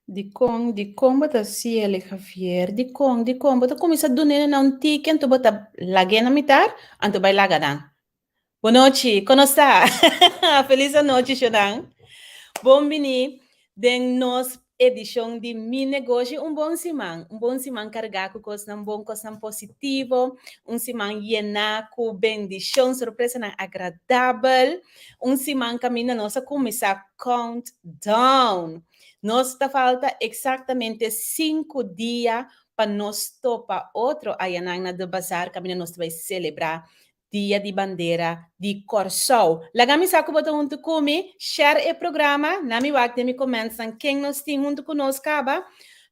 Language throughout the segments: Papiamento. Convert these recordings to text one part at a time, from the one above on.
Dikon, dikon bo ta hasiel, Javier? Dikon, dikon? Bo ta kuminsá dun'é na un tiki anto bo ta lag'é na mitar, anto bai laga nan. Bon nochi, kon nos ta? Felis anochi, shownan. Bon bini den nos edishon di Mi Negoshi. Un bon siman, un bon siman kargá ku kosnan bon, kosnan positivo, un siman yená ku bendishon, sorpresanan agradabel, un siman kaminda nos a kuminsá count down. Nos ta falta eksaktamente sinku dia pa nos topa otro ayanan na De Bazaar kaminda nos ta bai selebrá Dia di Bandera di Kòrsou. Laga mi sa ku bo ta huntu ku mi. Share e programa. Na mi wak den mi commentsnan ken nos tin huntu ku nos kaba.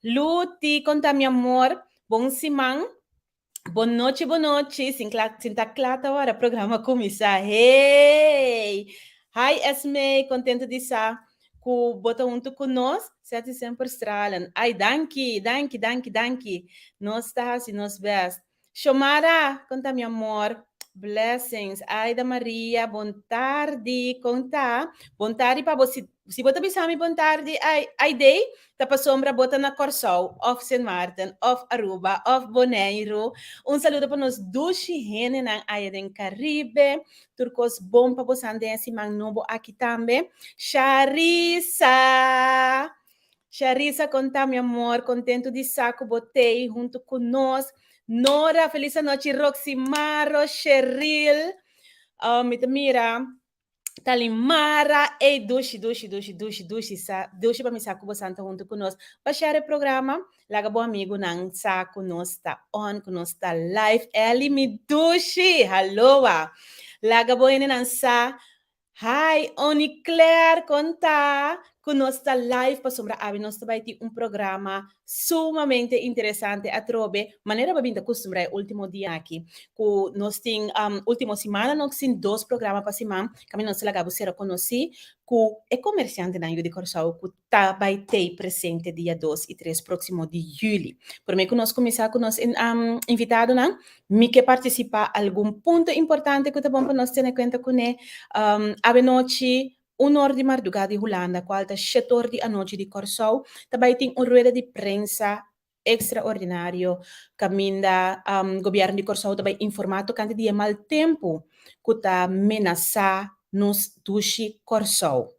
Luti, konta mi amor. Bon siman. Bon nochi, bon nochi. Sin kla, sin ta kla ta ora programa kuminsá. Hey! Hi Esmee, kontento di sa ku bo ta huntu ku nos. Seti semper stralen. Ai, danki, danki, danki, danki. Nos ta hasi nos best. Shomara, kon ta mi amor? Blessings. Aida Maria, bon tardi. Kon ta? Bon tardi pa bo. Si, si bo ta bisa mi bon tardi, ai, ai dei, ta pasobra bo ta na Kòrsou, òf Sint Maarten, òf Aruba, òf Boneiru. Un saludo pa nos dushi hendenan aya den Karibe. Tur kos bon pa bosan den e siman nobo aki tambe. Sharisa! Sharisa kon ta mi amor? Kontentu di sa ku bo t'ei huntu ku nos. Nora, felis anochi. Roximaro, Sheril, mi ta mira Talimara, ey dushi dushi dushi dushi dushi sa dushi pa mi sa ku bosan ta huntu ku nos pa share e programa. Laga bo amigunan sa ku nos ta on, ku nos ta live. Elly mi dushi, haloa. Laga bo hendenan sa, hi Oni Claire, kon ta? Ku nos ta live pasobra awe nos ta bai tin un programa Sumamente interesante atrobe, manera bo a bin ta kustumbrá e último dia aki, ku nos tin último simana nos tin dos programa pa siman, kaminda nos ta laga bo sera konosí ku e komersiantenan yu di Kòrsou ku ta bai tei presente dia dos i tres próksimo di yüli. Promé ku nos kuminsá ku nos invitadonan, mi ke partisipá algun punto importante ku ta bon pa nos tene kuenta kuné. Awenochi Un or di mardugá di Hulanda, kual ta shet or di anochi di Kòrsou, ta bai tin un rueda di prensa ekstraordinario kaminda gobièrnu di Kòrsou ta bai informá tokante di e mal tempu ku ta menasá nos dushi Kòrsou.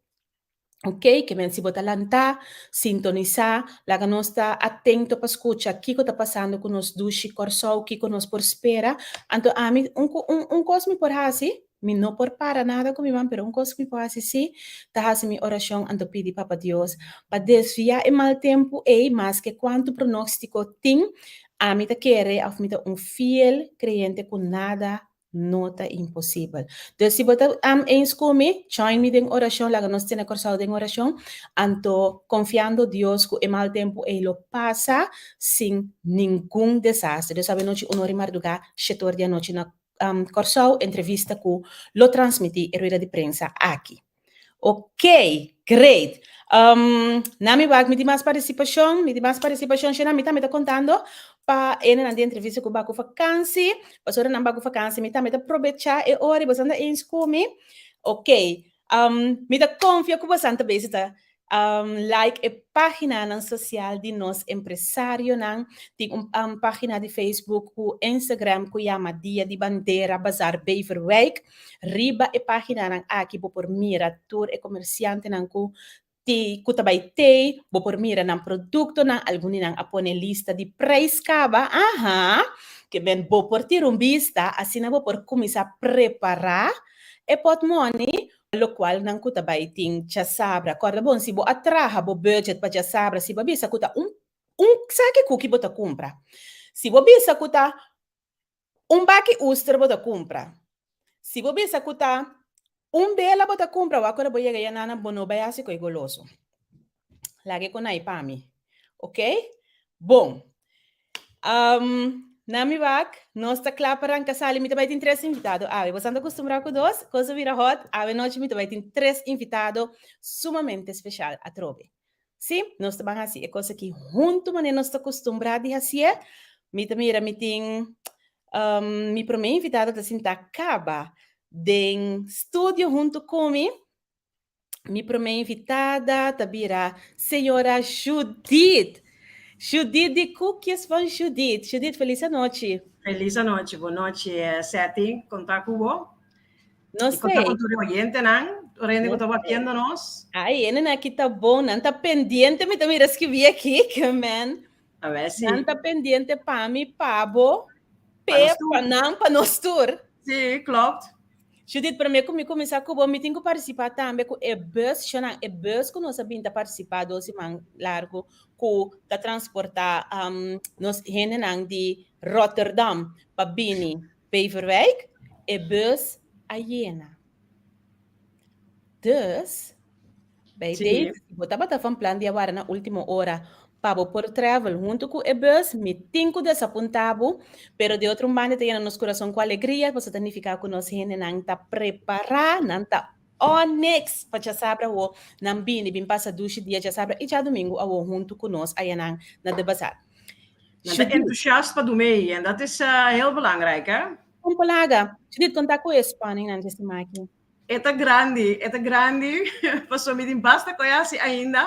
Oke, ke men si bo ta lantá, sintonisá, laga nos ta atento pa skucha kiko ta pasando ku nos dushi Kòrsou, kiko nos por spera. Anto ami un un kos mi por hasi, Mi no por para nada ku mi man, pero un kos ku mi por hasi sí, ta hasi mi orashon anto pidi Papa Dios pa desviá e mal tempu ei, maske kuantu pronóstiko tin, ami ta kere òf mi ta un fiel kreyente ku nada no ta imposibel. Dus si bo ta eens ku mi, join mi den orashon, laga nos tene Kòrsou den orashon, anto konfiando Dios ku e mal tempu ei lo pasa sin ningun desaster. Dios abenochi un ora i mardugá, shete or di anochi na Kòrsou entrevista ku lo transmití e rueda di prensa aki. Ok, great. Na mi wak mi tin mas partisipashon, mi tin mas partisipashon shena mi tambe ta kontando pa hendenan di entrevista ku bai ku fakansi, pasobra nan bai ku fakansi mi tambe ta probechá e ora i boso ta eens ku mi. Ok, mi ta konfia ku boso ta bezig ta Like e paginanan sosial di nos empresarionan. Tin un pagina di Facebook ku Instagram ku yama Dia di Bandera Bazaar Beverwijk. Riba e paginanan aki bo por mira tur e komersiantenan ku ti ku ta bai tei, bo por mira nan produktonan, algun di nan a pone lista di preis kaba, aha, ke men bo por tira un bista, asina bo por kuminsá prepará e pòtmòni Lokual nan ku ta bai tin djasabra. Kòrda bon, si bo a traha bo budget pa djasabra, si bo a bisa ku ta un un saki kuki bo ta kumpra, si bo bisa ku ta un baki uster bo ta kumpra, si bo bisa ku ta un bela bo ta kumpra, wak ora bo yega ya nana bo no bai hasi ku e goloso. Laga e konai pa mi. Ok? Bon. Um, na mi wak, nos ta kla pa ranka sali. Mi ta bai tin tres invitado awe. Bosan ta kustumbrá ku dos, kos a bira hot. Awe nochi mi ta bai tin tres invitado sumamente speshal atrobe. Sí, nos ta ban hasi e kos aki huntu manera nos ta kustumbrá di hasié. Mi ta mira mi tin um, mi promé invitado ta sintá kaba den studio huntu ku mi. Mi promé invitada ta bira señora Judith. Judith di Koekjes van Judith. Judith, felis anochi. Felis anochi, bon nochi, Seti. Kon ta ku bo? No I kon ta sé. ku tur e oyentenan, tur hende ku ta wakiendo nos? Ai, hendenan aki ta bon, nan ta pendiente, mi ta mira skibí aki, ke men. A ver si. Nan ta pendiente pa mi, pa bo, Pa pe, nos tur. pa nan, pa nos tur. Sí, klopt. Judith, promé ku mi kuminsá ku bo, mi tin ku partisipá tambe ku e bus, shonnan, e bus ku nos a bin ta partisipá dos siman largu ku ta transportá nos hendenan di Rotterdam pa bini Beverwijk, e bus a yena. Dus, Bij Sí. deze, si bo tabata van plan di a wara na último ora pa bo por travel huntu ku e bus, mi tin ku desapuntá bo, pero di otro un banda ta yena nos kurason ku alegria, pasobra ta nifiká ku nos hendenan ta prepará, nan ta onix pa djasabra awo nan bini bin pasa dushi dia djasabra i djadumingu awo huntu ku nos ayanan na De Bazaar. Nan ta Judith, entusiast pa dumei en dat is heel belangrijk, hè? kon palaga? Judith, kon ta ku e spanningnan dje siman aki? E ta grandi, e ta grandi, pasobra mi tin basta koe hasi ainda.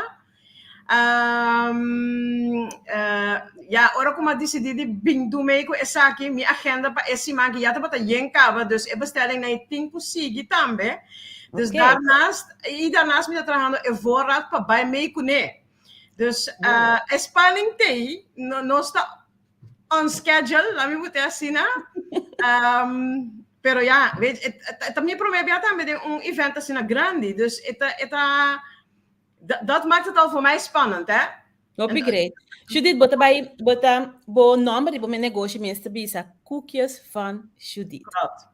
Ya, ora ku mi a disidí di bin dumei ku esaki, mi agenda pa e siman aki ya tabata yen kaba, dus e bestellingnan ei tin ku sigui tambe. Dus daarnaast, i daarnaast mi ta trahando e voorraad pa bai mei kuné. Dus e spanning t'ei, no nos ta on schedule, laat mi bote asina. Pero ja, weet je, het, het, mi promé bia tambe den un event asina grandi. Dus het, het, dat maakt het al voor mij spannend, hè? Hopi great. Judith, bo ta bai, bo ta, bo nomber di bo mi negoshi mes ta bisa Koekjes van Judith. Klopt.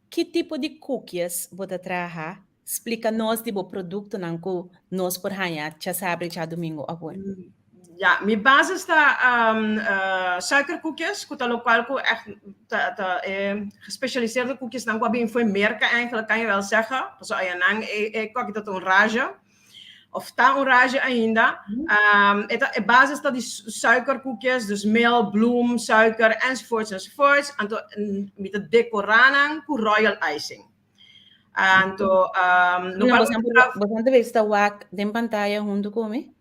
Ki tipo di koekjes bo ta traha? Splika nos di bo produktonan ku nos por haña djasabra i djadumingu awor. Ja, mi basis ta suikerkoekjes, ku ta lokual ku ègt ta ta e gespecialiseerde koekjesnan ku a bin fo'i Merka eigenlijk kan je wel zeggen, pasobra ayanan e e koki ta ta un rage, of ta un rage ainda. E ta e basis ta di suikerkoekjes, dus meel, bloem, suiker enzovoorts enzovoorts. Anto mi ta dekorá nan ku royal icing. Anto, no, bosan ta bezig ta wak den pantaya huntu ku mi?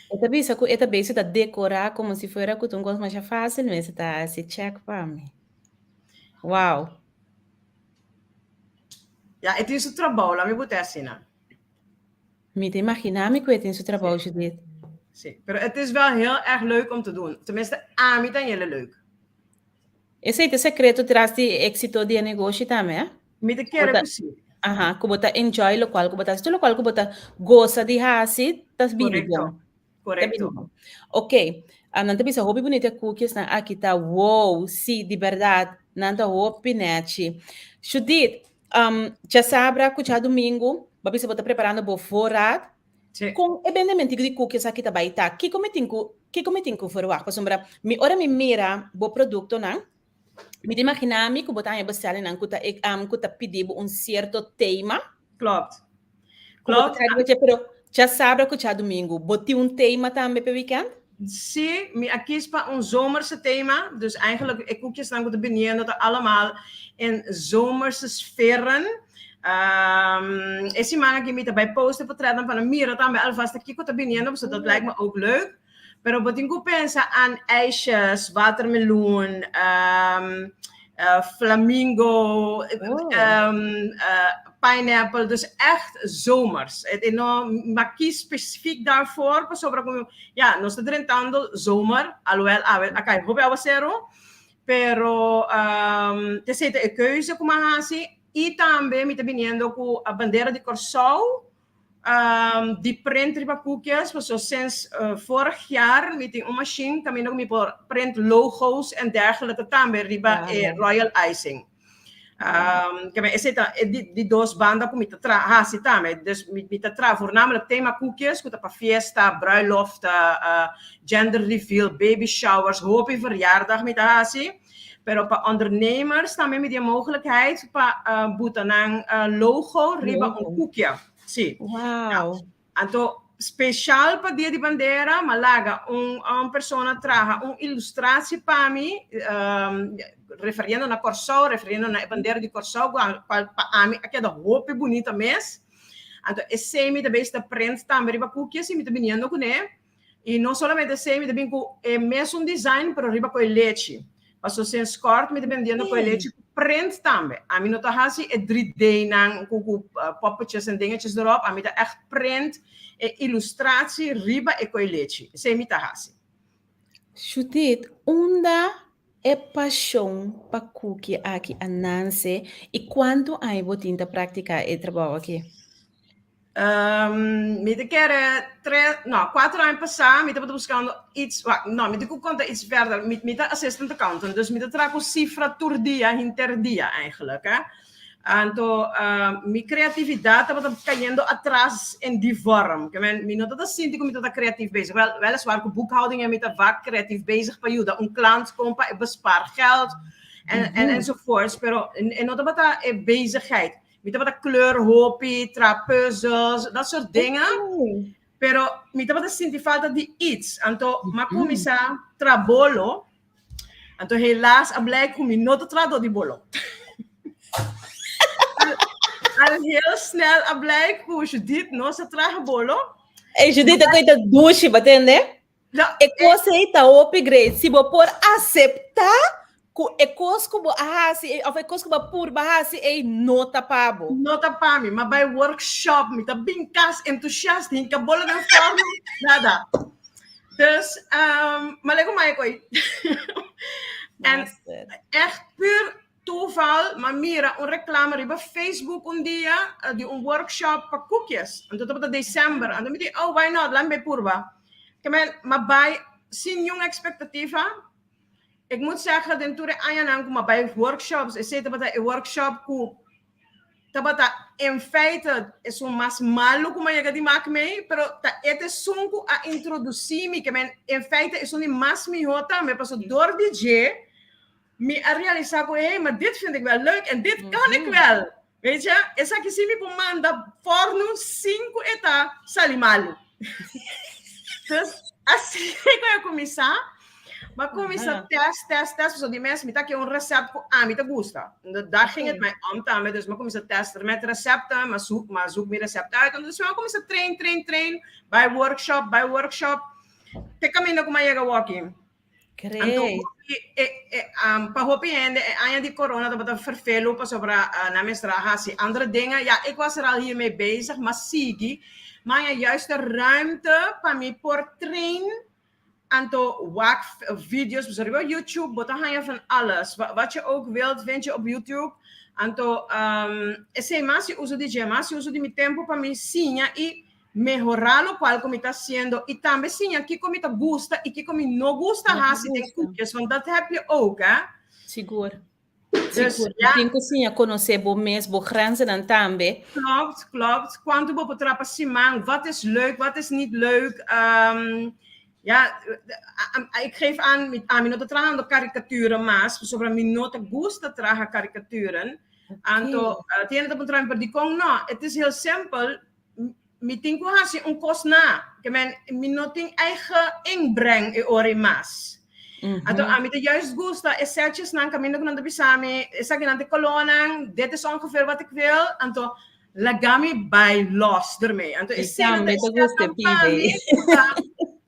E ta bisa ku e ta bezig ta dekorá komo si fuera ku ta un kos masha fásil, mester ta hasi check pa mi. Wow. Ya, e tin su trabou, laat mi bot'é asina. Mi ta imaginá mi ku e tin su trabou, Judith. Sí, pero het is wel heel erg leuk om te doen. Tenminste, ami ta hende leuk. Esei ta e sekreto tras di e éksito di e negoshi tambe, eh? Mi ta kere ku si. Aha, ku bo ta enjoy lokual ku bo ta hasi. Tur lokual ku bo ta gosa di hasi ta bini bon. Korekto, korekto. Ok, nan ta bisa hopi bunita e koekjesnan aki ta wow, si, di bèrdat, nan ta hopi nèchi. Judith, djasabra ku djadumingu, bo a bisa bo ta preparando bo voorraad. Sí. Kon e bendementiku di koekjes aki ta bai ta? Kiko mi tin ku kiko mi tin ku verwagt? Pasobra mi ora mi mira bo produktonan, mi ta imaginá mi ku bo ta haña bestellingnan ku ta ku ta pidi bo un sierto tema. Klopt. Ku bo ta Klopt. traha riba dje, pero djasabra ku djadumingu, bo tin un tema tambe p'e wikènt? Sí, mi a kies pa un zomerse tema, dus eigenlijk e koekjesnan ku ta biniendo ta allemaal in zomerse sferen. E siman aki mi ta bai post e portretnan pa nan mira tambe alvast ta kiko ta biniendo, pasobra dat lijkt me ook leuk. Pero bo tin ku pensa aan ijsjes, watermeloen, flamingo, pineapple, dus echt zomers. E no, mi a kies specifiek daarvoor pasobra ku ya, nos ta drentando zomer, alhoewel awe a kai hopi awaseru, pero t'esei ta e keuze ku mi a hasi i tambe mi ta biniendo ku bandera di Kòrsou di print riba koekjes, pasobra sinds vorig jaar mi tin un machine kaminda ku mi por print logo's en dergelijke tambe riba e royal icing. Keme esei ta e di dos banda ku mi ta tra hasi tambe. Dus mi ta traha voornamelijk tema koekjes ku ta pa fiesta, bruiloft, gender reveal, baby showers, hopi verjaardag mi ta hasi. Pero pa ondernemers tambe mi di e mogelijkheid pa buta nan logo riba un koekje. Sí. Wow. Anto speciaal pa Dia di Bandera, m'a laga un persona traha un ilustratie pa mi, referiendo na Kòrsou, referiendo na e bandera di Kòrsou, cual pa ami a keda hopi bunita mes. Anto esei mi ta bes ta print tambe riba koekjes i mi ta biniendo kuné. I no solamente esei, mi ta bin ku e mesun design pero riba koe lechi. Paso sinds kort mi ta bendiendo koe lechi ku print tambe. Ami no ta hasi e 3D nan ku ku poppetjes en dingetjes erop. Ami ta ègt print e ilustratie riba e koe lechi. Esei mi ta hasi. Judith, unda e pashon pa kuki aki a nanse i kuantu aña bo tin ta praktiká e trabou aki? Mi ta kere tres, no, cuatro aña pasá mi tabata buscando iets, wak, no, mi tin cu conta iets verder. Mi, mi ta assistant accountant, dus mi ta traha cu cifra tur dia, henter dia eigenlijk, hè. Anto, mi creatividad tabata cayendo atras in die vorm. Ke men, mi no tabata sinti cu mi tabata creatief bezig. Wel, weliswaar cu boekhouding en mi ta vaak creatief bezig pa yuda un klant kon pa e bespaar geld en, en, enzovoorts, pero e no tabata e bezigheid. Mi tabata kleur hopi, traha puzzels, dat soort dingen. Pero mi tabata sinti falta di iets. Anto m'a kuminsá traha bolo. Anto helaas a blijk ku mi no ta trahadó di bolo. Al heel snel a blijk ku Judith no sa traha bolo. Ey Judith, e koe ta dushi, bo tende? E kos ei ta hopi great. Si bo por aseptá ku e kos ku bo a hasi òf e kos ku bo a purba hasi ei no ta pa bo. No ta pa mi. M'a bai workshop, mi ta bin kas entusiast, hinka bolo den fòrnu, nada. Dus, m'a legu mai koe. En ègt pur Toeval, m'a mira un reclame riba Facebook un dia di un workshop pa koekjes. Anto tabata december. Anto mi di, oh, why not, laat mi bay purba. Ke men, m'a bay sin niun expectativa. Ik moet zeggen, den tur e añanan ku m'a bay workshops, esei tabata e workshop ku tabata in feite esun mas malu ku m'a yega di mak mei, pero ta e ta esun ku a introduci mi, ke men, in feite esun di mas miho tambe, pasobra dor di dje, Mi a realisa cu hey, maar dit vind ik wel leuk en dit kan ik wel. Weet je, esaki si mi por manda fornu sin cu e ta sali malu. Dus asina cu a cuminsa, m'a cuminsa test, test, test, pasobra di mes mi ta ke un recept cu ami ta gusta. Daar ging het mij om tambe, dus m'a cuminsa test met recepten, m'a zoek, m'a zoek mi recept uit. Dus m'a cuminsa train, train, train, bay workshop, bay workshop, te caminda cu m'a yega woki. Anto hopi e e pa hopi hende e aña di corona tabata ferfelu pasobra nan mester a hasi andere dingen. Ja, ik was er al hiermee bezig, ma sigui. Ma haña juist de ruimte pa mi por train anto wak videos pasobra riba YouTube bo ta haña van alles. Wat je ook wilt vind je op YouTube. Anto esei mas si uso di dje, mas si uso di mi tempo pa mi siña i Mehorá lokual ku mi ta hasiendo i tambe siña kiko mi ta gusta i kiko mi no gusta hasi den koekjes, want dat heb je ook, hè. Sigur. Dus, Sigur. Ja. Tin ku siña konosé bo mes, bo grenzennan tambe. Klopt, klopt. Kuantu bo por traha pa siman, wat is leuk, wat is niet leuk. Ja, ik geef aan, ami no ta trahando karikaturen mas, pasobra mi no ta gusta traha karikaturen. Anto, tin hende ta puntra mi, pero dikon no? Het is heel simpel, Mi tin ku hasi un kos na, ke men mi no tin eigen inbreng e ora ei mas. Anto ami ta juist gusta e setjesnan kaminda ku nan ta bisa mi, esakinan ta e kolónan, dit is ongeveer wat ik wil, anto laga mi bai los ermee. Anto esei nan ta e setnan pa mi ku ta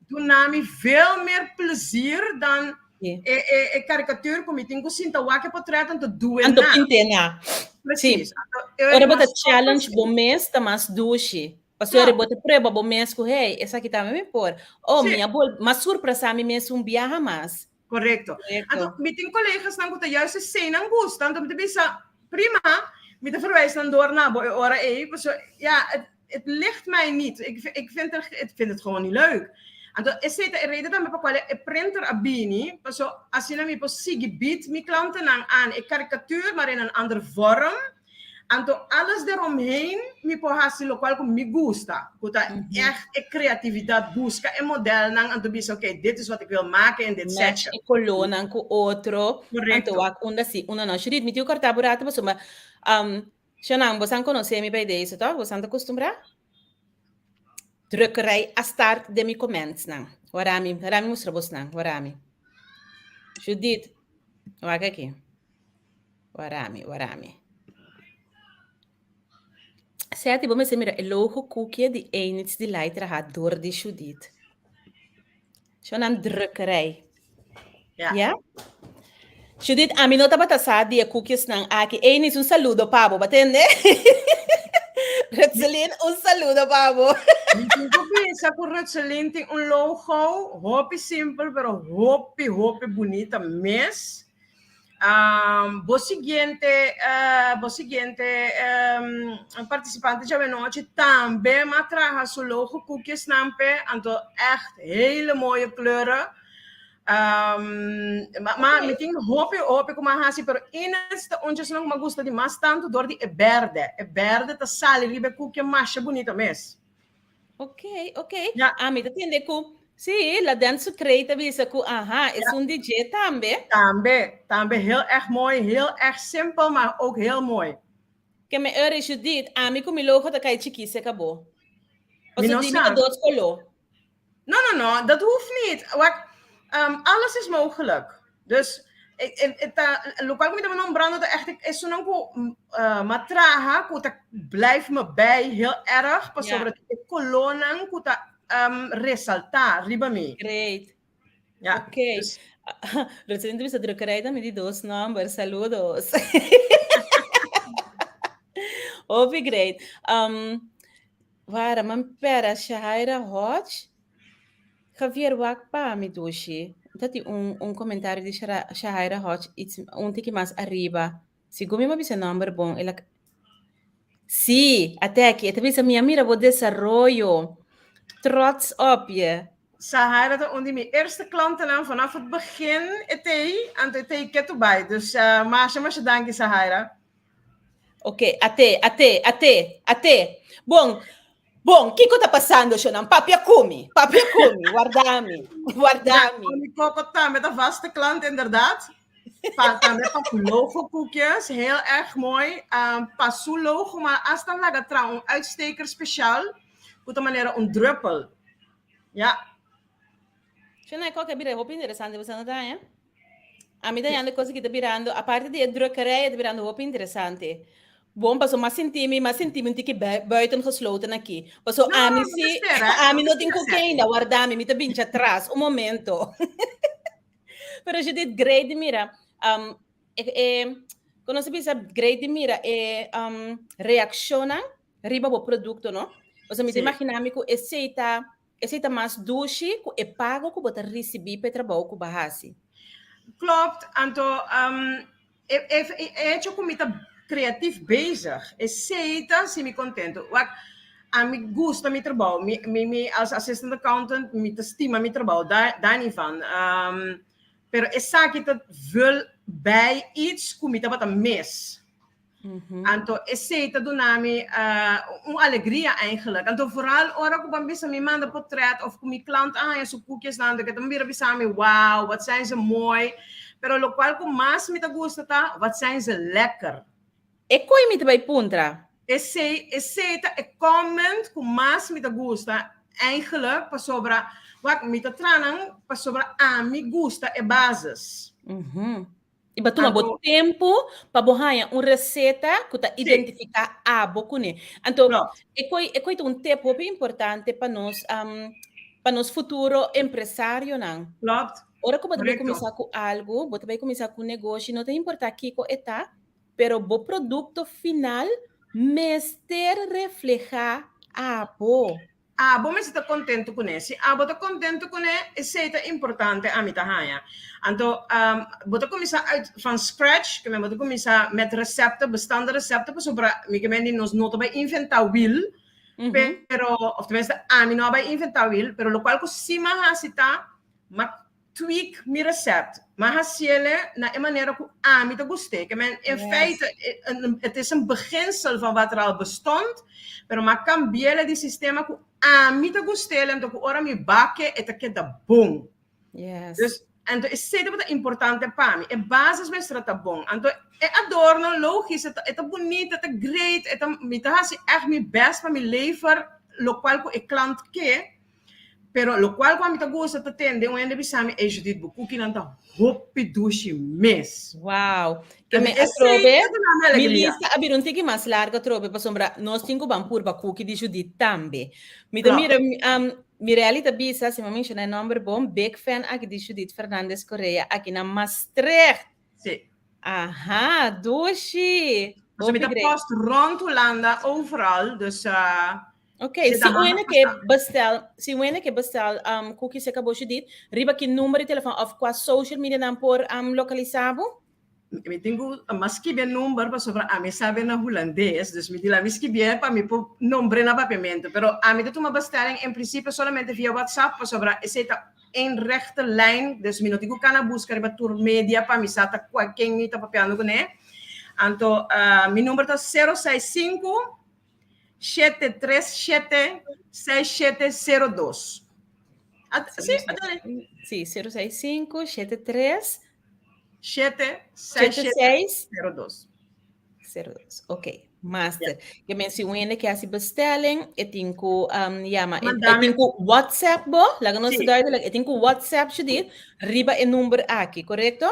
duna mi veel meer plezier dan e karikatuur ku mi tin ku sinta wak e potret anto due na. Anto pinte na. Precies. Sí. Ora bo ta challenge bo mes ta mas dushi. Pasobra ora bo ta prueba bo mes ku hey, esaki tambe mi por. Oh, mi a bol, m'a surpresa mi mes un biaha mas. Korekto. Anto mi tin kolegasnan ku ta juist esei nan gusta, anto mi ta bisa, prima, mi ta verwijs nan door na bo e ora ei, pasobra ja, het ligt mij niet. Ik, ik, vind er, ik vind het gewoon niet leuk. Anto, esei ta e reden tambe pa cual e printer a bini, paso asina mi por sigui bied mi klantennan aan e karikatuur, maar in een ander vorm. Anto, alles eromheen mi por hasi locual cu mi gusta, cu ta echt e creatividad, busca e modelnan, anto bisa, oké, dit is wat ik wil maken in dit Match setje. e colornan cu otro. Correcto. Anto, wak unda si, unda no. Judith, mi tin cu corta bo rato pasobra, Shanan, bosan konosé mi bij deze, toch? Bosan ta kustumbrá? Drukkerij a start den mi commentsnan. Wara mi, wara mi mustra bosnan, wara mi. Judith, wak aki. Wara mi, wara mi. Seti, bo mester mira e logo koekje di Enid's Delight traha dor di Judith. Shonan drukkerij. Ja. Ja? Judith, ami no tabata sa di e koekjesnan aki. Enid's, un saludo pa bo, batende? Rutselin, un saludo pa bo. Mi tin ku bisa ku Rutselin tin un logo hopi simpel pero hopi hopi bunita mes. Um, bo siguiente, uh, bo siguiente um, participante djawe tambe m'a traha su logo koekjesnan p'e, anto echt hele mooie kleuren. Um, ma mi tin hopi hopi ku m'a hasi, pero Ines ta un djesnan ku m'a gusta di mas tantu dor di e berde. E berde ta sali riba e koekje masha bunita mes. Ok. Ja. Ami ta tende ku, sí, la Dance Crate bisa ku, aha, is un DJ tambe. Tambe, tambe heel erg mooi, heel erg simpel, maar ook heel mooi. Ke men ora Judith, ami ku mi logo ta kai chikí se kabo. Mi Paso no di mi sa. ta dos koló. No, no, no, dat hoeft niet. Wak, alles is mogelijk. Dus, ik, ta, lokual ku mi ta nombrando ta echt esunnan ku m'a traha ku ta blijf me bij heel erg pasobra e kolónan ku ta resaltá riba mi. Great. Ja. Ok. Dus, Recién bisa drukkerij tambe di dos number. Saludos. Hopi great. Wara, man pera, Shahaira Hodge. Javier, wak pa mi dushi. Tati un komentario di Shahaira Hodge iets un tiki mas ariba. Segun mi m'a bisa number bon. Ela Sí, at'aki, e ta bisa mi a mira bo desaroyo. Trots op je. Shahaira ta un di mi eerste klantennan vanaf het begin e t'ei, anto e t'ei ketu bai. Dus masha masha danki, Shahaira. Ok, at'e, at'e, at'e, at'e. Bon, bon, kiko ta pasando, Shonan? Papia ku mi, papia ku mi, warda mi, warda Ja, mi. mi Coco tambe ta vaste klant inderdaad. Pa, tambe pa su logo koekjes, heel erg mooi. Pa su logo, maar hasta laga tra un uitsteker speciaal, ku ta manera un druppel. Ja. Shonan, e kos a bira hopi interesante, bo sa no ta, eh? Ami ta yanda kos aki ta birando, aparte di e drukkerij, e ta birando hopi interesante. Bon, paso m'a sintimi un tiki buiten gesloten aki. Paso No, ami no si, mester, eh? ami No no tin mester. ku ainda, warda mi, mi ta bincha atras, un momento. Pero Judith, great di mira, kon nos ta bisa great di mira e reakshonnan riba bo produkto, no? Paso mi ta imaginá mi ku esei ta mas dushi ku e pago ku bo ta risibí pa e trabou ku bo a hasi. Klopt, anto e hecho ku mi ta creatief bezig, esei ta hasi mi kontentu. Wak, ami gusta mi trabou, mi als assistant accountant mi ta stima mi trabou, daar niet van. Pero esaki ta vul bij iets ku mi tabata mis. Anto esei ta duna mi un alegria eigenlijk. Anto vooral ora ku ban bisa mi manda portret of ku mi klant a haña su koekjesnan, anto ke ta bira bisa mi, "Wow, wat zijn ze mooi." Pero lokual ku mas mi ta gusta ta, "Wat zijn ze lekker." E koi mi ta bai puntra. Esei ta e comment ku mas mi ta gusta eigenlijk pasobra wak mi ta traha nan pasobra ami gusta e basis. I bo tuma bo tempu pa bo haña un reseta ku ta identifiká abo kuné. Anto, e koi ta un tip hopi importante pa nos futuro empresarionan. Ora ku bo ta bai kuminsá ku algu, bo ta bai kuminsá ku un negoshi, no ta importá kiko e ta, pero bo produkto final mester reflehá abo. Abo mester ta kontentu kuné. Si abo ta kontentu kuné, esei ta importante ami ta haña. Anto, bo ta kuminsá uit van scratch, ke men bo ta kuminsá met recepten, bestaande recepten, pasobra mi ke men di nos no ta bai inventá wiel, pero, of tenminste ami no a bai inventá wiel, pero lokual ku sí m'a hasi ta, m'a tweak mi recept, m'a hasiele na e manera ku ami ta gust'é. Ke men, in feite, het is een beginsel van wat er al bestond, pero m'a kambi'ele di sistema ku ami ta gust'ele, anto ku ora mi bak'e, e ta keda bon. Dus, anto esei tabata importante pa mi. E basis mester ta bon. Anto e adorno, logisch, e ta bunita, e ta great, mi ta hasi echt mi best pa mi lever lokual ku e klant ke. Pero lokual ku ami ta gusta ta tende un hende bisa mi, Ey Judith, bo kukinan ta hopi dushi mes. Wow! Ke Anto men esei atrobe, ta duna mi mi alegria. lista a bira un tiki mas largu atrobe pasobra nos tin ku ban purba kuki di Judith tambe. Mi ta Klopt. mira, Mirelly ta bisa, si mi a menshona e nòmber bon, big fan aki di Judith Fernandez Correa aki na Maastricht. Sí. Aha, dushi! Pasobra mi Hopi ta great. post rond Hulanda overal, dus Ok, si si ta un hende ke bestel, si un hende ke bestel um, cookies serka bo Judith, riba ki number di telefon of kua social media nan por um, lokalisa bo? Mi tin ku mas skibia number pasobra ami sabe na hulandes, dus mi di la mi skibia pa mi por nombr'é na papiamentu. Pero ami ta tuma bestelling en prinsipio solamente via WhatsApp pasobra esei ta een rechte lijn, dus mi no tin ku kana buska riba tur media pa mi sa ta kua ken mi ta papiando kuné. Anto mi number ta 065 737 6702. Sí, adore. Sí, 065 73 7 76 02. 02. Ok, master. Yeah. Ke men si un hende ke hasi bestelling, e tin ku um, yama, e, e tin ku WhatsApp bo, laga nos sí. duidelijk, e tin ku WhatsApp Judith, riba e number aki, korekto?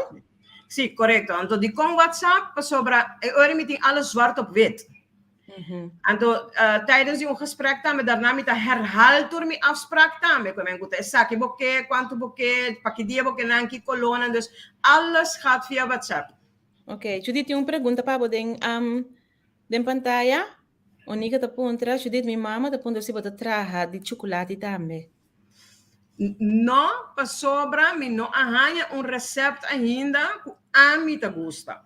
Sí, korekto. Anto di kon WhatsApp, pasobra e ora mi tin alles zwart op wit. Anto tijdens di un gesprek tambe daarna mi ta herhaal tur mi afspraak tambe ku men ku ta esaki bo ke, kuantu bo ke, pa ki dia bo ke nan, ki kolónan, dus alles gaat via WhatsApp. Ok, Judith tin un pregunta pa bo den den pantaya. Onika ta puntra, Judith mi mama ta puntra si bo ta traha di chukulati tambe. No, pasobra mi no a haña un recept ainda ku ami ta gusta.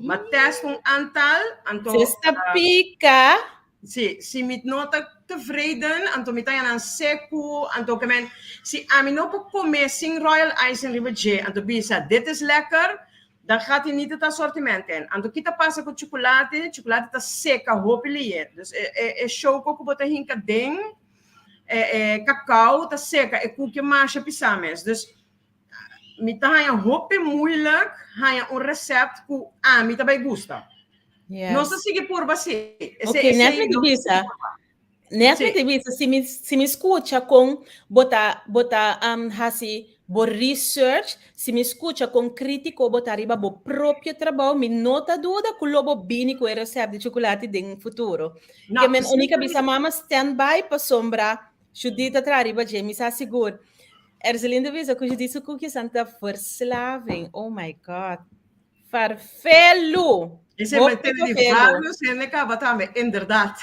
Ma test un aantal, anto... Se sta pica. Si, si mi no ta tevreden, anto mi ta haña nan seku, anto ke men, si ami no por come sin royal icing riba dje, anto bisa, dit is lekker, dan gaat hij niet het assortiment in. Anto ki ta pasa ku chukulati? Chukulati ta seka hopi liye. Dus e, e, e shoko ku bo ta hinka den, e, e kakao ta seka e koekje masha pisá mes. Dus Mi ta haña hopi moeilijk haña un recept ku ami ta bai gusta. Yes. Nos ta sigui purba sí. Ese, Ok, net ese mi te nos ta bisa. sigui purba. Net mi Sí. te bisa, si mi, si mi skucha kon bo ta, bo ta um, hasi bo research, si mi skucha kon kritiko bo ta riba bo propio trabou, mi no ta duda ku lo bo bini ku e recept di chocolate den futuro. No, Ke men unika zeker bisa niet. mama stand by pasobra Judith ta traha riba dje, mi sa sigur. Erzelinda bisa ku Judith su koekjesnan ta verslaving. Oh my God. Farfelu! Ese Hopi me tene di farfelu. varios hende kaba tambe, inderdaad.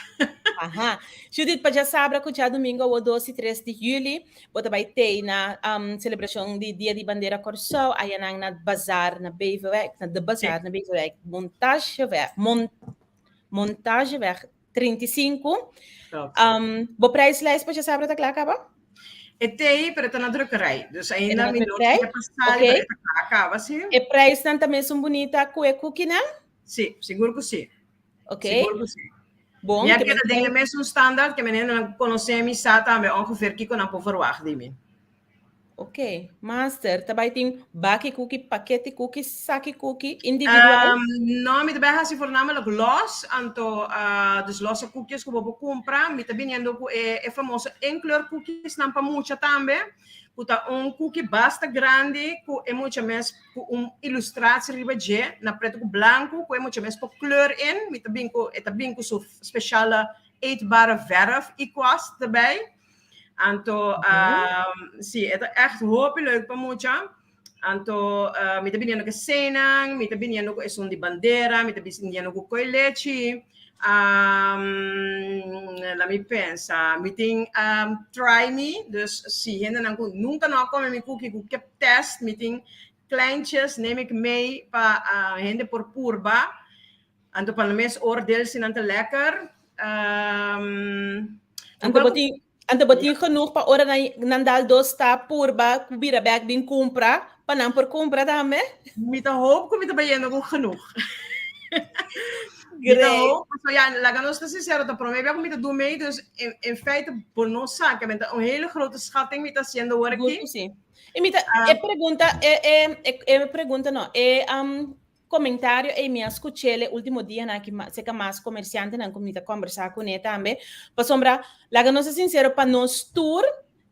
Aha. Judith, pa djasabra ku djadumingu awo 2 i 3 di juli, bo ta bai tei na um, selebrashon di Dia di Bandera Kòrsou, ayanan na Bazaar na Beverwijk, na De Bazaar na Beverwijk, Montageweg, Mon, Montageweg 35. Um, bo prijslijst pa djasabra ta kla kaba? E tei, pero ta na drukkerij. Dus E ainda na mi no drukkerij? tin pasali, Oké. pero e ta kla kaba, sí. E prijsnan ta mesun bunita ku e kukinan? Sí, sigur ku sí. Oké. Sigur ku sí. Bon, Mi a ke keda den e men mesun standaard, ke menendenan konosé mi sa tambe ongeveer kiko nan por verwagt di mi. Ok, master, ta bai tin baki kuki, pakete kuki, saki kuki, individual? No, mi ta bai hasi voornamelijk los, anto uh, dus losse koekjes ku bo por kumpra. Mi ta biniendo ku e, e famoso inkleur koekjesnan pa mucha tambe, ku ta un kuki basta grandi ku e mucha mes ku un ilustratie riba dje na pretu ku blanku ku e mucha mes por kleur in. Mi ta bin ku e ta bin ku su speciale eetbare verf i kwast erbij. Anto, um, sí, e ta echt hopi leuk pa mucha. Anto, uh, mi ta biniendo ku senan, mi ta biniendo ku esun di bandera, mi ta biniendo ku koi lechi. Um, la mi pensa, mi tin um, try me, dus si hendenan ku nunca no a come mi cookie ku ke test, mi tin kleintjes, neem ik mee pa uh, hende por purba. Anto pa nan mes oordeel si nan ta lekker. Um, Anto bo tin, anto bo tin genoeg pa ora nan, nan dal dos stap purba ku bira bek bin kumpra, pa nan por kumpra tambe? Mi ta hoop ku mi ta bayendo ku genoeg. Mi ta Great. hoop, pasobra ja, laga nos ta sincero, ta prome bia ku mi ta do mee, dus in, in feite bo no sa, ke men ta un hele grote schatting mi ta haciendo awor Sigur aki. ku si. I mi ta, e pregunta, e, e, e, e pregunta no, e um, Comentario ey mi a scuchel e ultimo dianan aki cerca mas comerciantenan cu mi ta combersa cune tambe, pasobra laga nos ta sincero pa nos tur.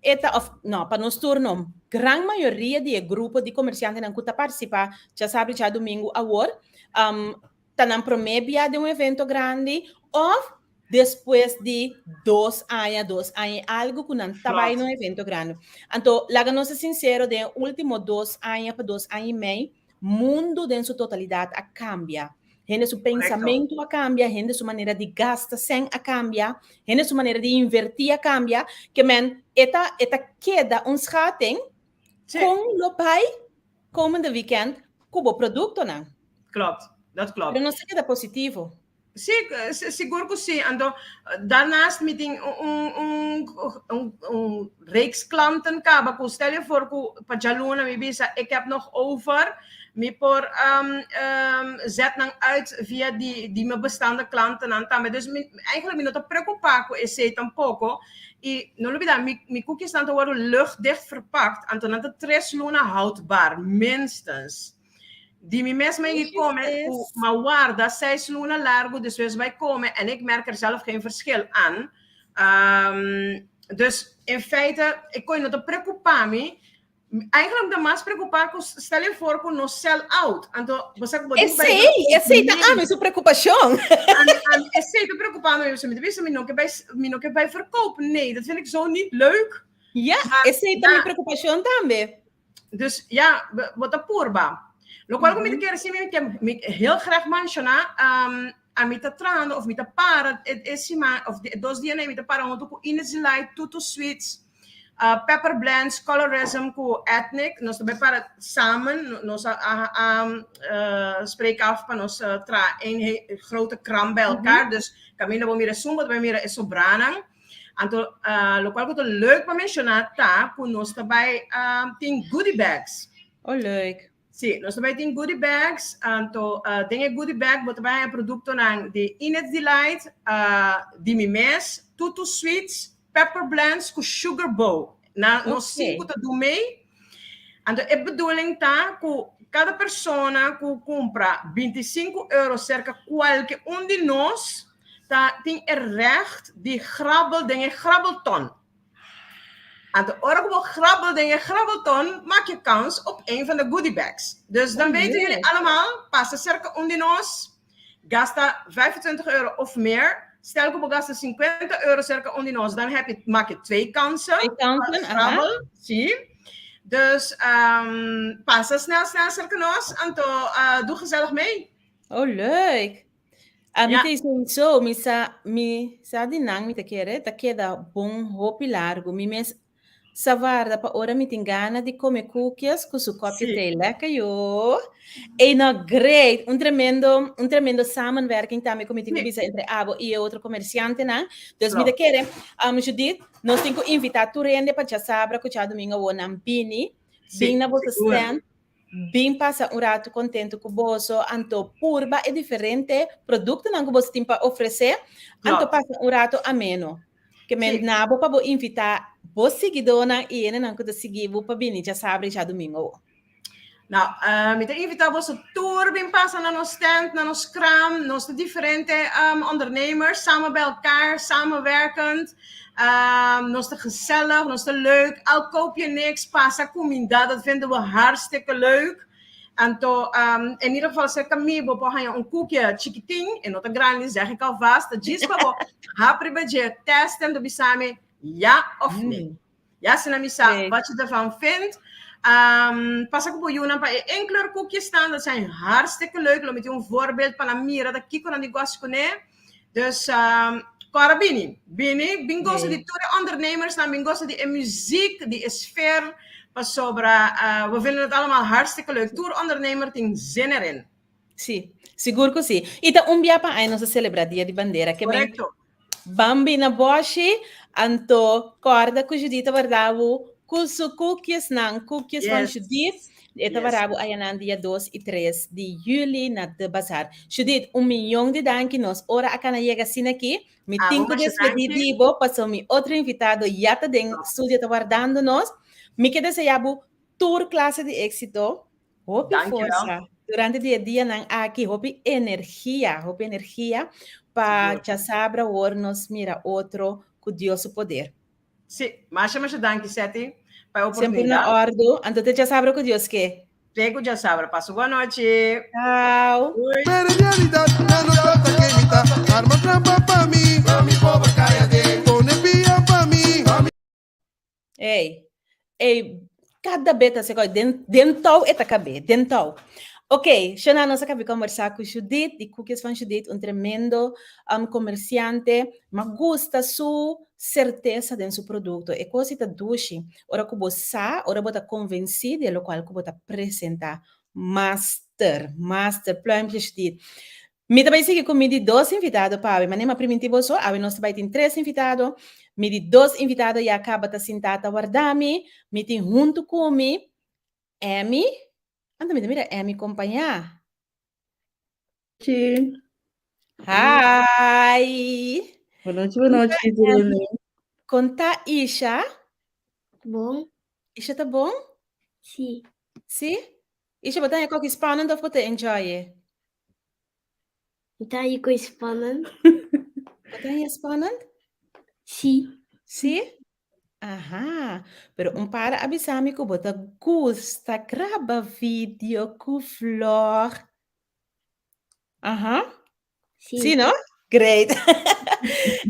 E ta of no, pa nos tur no, gran mayoria di e grupo di komersiantenan ku ta partisipá djasabra i djadumingu awor, ta nan promé bia den un evento grandi òf despues di dos aña, dos aña i algu ku nan ta bai na un evento grandi. Anto, laga nos ta sinsero, den e último dos aña pa dos aña i mei, Mundu den su totalidat a kambia. Hende su pensamentu a kambia, hende su manera di gasta sèn a kambia, hende su manera di invertí a kambia. Ke men e ta e ta keda un schatting kon lo bai komende wikènt ku bo produktonan. Klopt, dat klopt. Pero nos ta keda positivo. Sí, sigur ku sí. Anto, daarnaast mi tin un, un, un, un reeks klanten kaba ku stel je voor ku pa djaluna mi bisa ik heb nog over, mi por um, um, zet nan uit via di, di mi bestaande klantennan tambe. Dus mi, eigenlijk mi no ta preokupá ku esei tampoko. I no lubidá, mi, mi koekjesnan ta wòrdu luchtdicht verpakt, anto nan ta tres luna houdbaar, minstens. Di mi mes mi a come cu m'a warda seis luna largo despues bai come en ik merk er zelf geen verschil aan. Um, dus in feite, ik kon no ta preocupa mi. Eigenlijk ta mas preocupa cu stel je voor cu nos sell out. Anto, bo sa cu bo tin cu bai Esey, esey ta ami su preocupacion. Ami, ami, esey ta preocupa mi. Mi ta bisa mi no ke bai, mi no ke bai verkoop. Nee, dat vind ik zo niet leuk. Ja, esey ta mi preocupacion tambe. Dus ja, bo ta purba. Locual cu mi ta kere si mi ke mi heel graag menciona, um, a mi ta trahando of mi ta para e, e siman of e dos dianan mi ta para hunto cu Ines Delight, Tutu Sweets, Pepper Blends, Colorism cu Ethnic. Nos ta bay para samen, nos a, a, a spreek af pa nos traha een grote kram bij elkaar. Dus caminda bo mira esun, bo ta bay mira e sobranan. Anto, lokual ku ta leuk pa menshoná ta ku nos ta bai tin goodie bags. Oh, leuk. Sí, nos ta bai tin goodie bags. Anto, den e goodie bag bo ta bai haña produktonan di Inet's Delight, di mi mes, Tutu Sweets, Pepper Blends ku Sugar Bow. Na nos sinku ta du mei. Anto e bedoeling ta ku kada persona ku kumpra 25 euro serka kualke un di nos, ta tin e recht di grabbel den e grabbelton. Anto ora ku bo grabbel den e grabbelton, maak je kans op een van de goodie bags. Dus dan weten jullie allemaal, pasa serka un di nos, gasta 25 euro of meer. Stel ku bo gasta 50 euro serka un di nos, dan heb je, maak je twee kansen. Twee kansen, aha. Grabbel, sí. Dus pasa snel, snel serka nos, anto doe gezellig mee. Oh, leuk. Ami ta sowieso, mi sa, mi sa di nan mi ta kere, ta keda bon hopi largu. Mi mes sa warda pa ora mi tin gana di come koekjes ku su kopje thee. Lekker yo. Ey no, great. Un tremendo, un tremendo samenwerking tambe ku mi tin ku bisa entre abo i e otro komersiantenan. Dus mi ta kere, Judith, nos tin ku invita tur hende pa djasabra ku djadumingu awor nan bini, bin na boso stand. Bin pasa un ratu kontentu ku boso, anto purba e diferente produktonan ku boso tin pa ofresé, anto pasa un ratu ameno. Ke men na bo pa bo invitá bo siguidónan i hendenan ku ta sigui bo pa bini djasabra i djadumingu awor. Nou, mi ta invitá boso tur bin pasa na nos tent, na nos kram. Nos ta diferente ondernemers, samen bij elkaar, samenwerkend. Nos ta gezellig, nos ta leuk. Al koop je niks, pasa kuminda, dat vinden we hartstikke leuk. Anto, in ieder geval serka mi bo por haña un koekje chikitin, e no ta grandi, zeg ik alvast. Ta djis pa bo hap riba dje, test en do bisa mi ja of nee. Ja, asina mi sa wat je ervan vindt. Pasa ku bo yunan pa e enkleurkoekjes dat zijn hartstikke leuk. Lo mi tin un voorbeeld pa nan mira ta kiko nan di gosi kuné. Dus kòrda bini, bini, bin gosa di tur e ondernemersnan, bin gosa di e muziek, di e sfeer, pasobra we vinden het allemaal hartstikke leuk. Tur ondernemer tin zin erin. Sí, sigur ku sí. I ta un bia pa aña nos ta selebrá Dia di Bandera. Ke men Bambi na bòshi, anto kòrda ku Judith ta warda bo ku su koekjesnan, koekjes van Judith. E ta warda bo ayanan dia dos i tres di juli na De Bazar. Judith, un miyon di danki nos ora a kana yega asina aki. Mi tin ku despedí di bo pasobra mi otro invitado ya ta den studio ta wardando nos. Mi ke deseá bo tur klase di éksito. Hopi forsa durante di e dianan aki, hopi energia, hopi energia pa djasabra awor nos mira otro ku Dios su poder. Sí, masha masha danki Seti pa e Semper na oportunidad. ordu. Anto te djasabra ku Dios ke. Te ku djasabra. Pasa bon nochi. Chao. Doei. Pero en realidad nan no ta ta ken mi ta Arma trampa pa mi Pa mi pober cay aden Pone pia pa mi Pa mi. Ey, ey, kada be ta seko, den, den touw e ta kabe, den touw. Ok, Shona, nos a kabe kombersá ku Judith, di Koekjes van Judith, un tremendo um, komersiante. Ma gusta su sertesa den su produkto. E kos ta dushi. Ora ku bo sa, ora bo ta konvensí di e lokual ku bo ta presentá. Master, master, pluimpje Judith. Mi ta bai sigui ku mi di dos invitado pa awe. Manera mi a primintí boso, awe nos ta bai tin tres invitado. Mi di dos invitado ya kaba ta sintá ta warda mi. Mi tin huntu ku mi Emmy. Anto mi ta mira Emmy kompañá. Nochi. Hi! Bon nochi, bon nochi, Irene. Kon ta Isha? Bon. Isha ta bon? Si. Si? Isha, bo ta haña koki spannend of bo ta enjoy e? Mi ta haña koki spannend. Bo ta haña spannend? Si. Si? Aha, pero un par a bisa mi ku bo ta gusta graba video ku vlog. Aha. Si. Si, no? Great.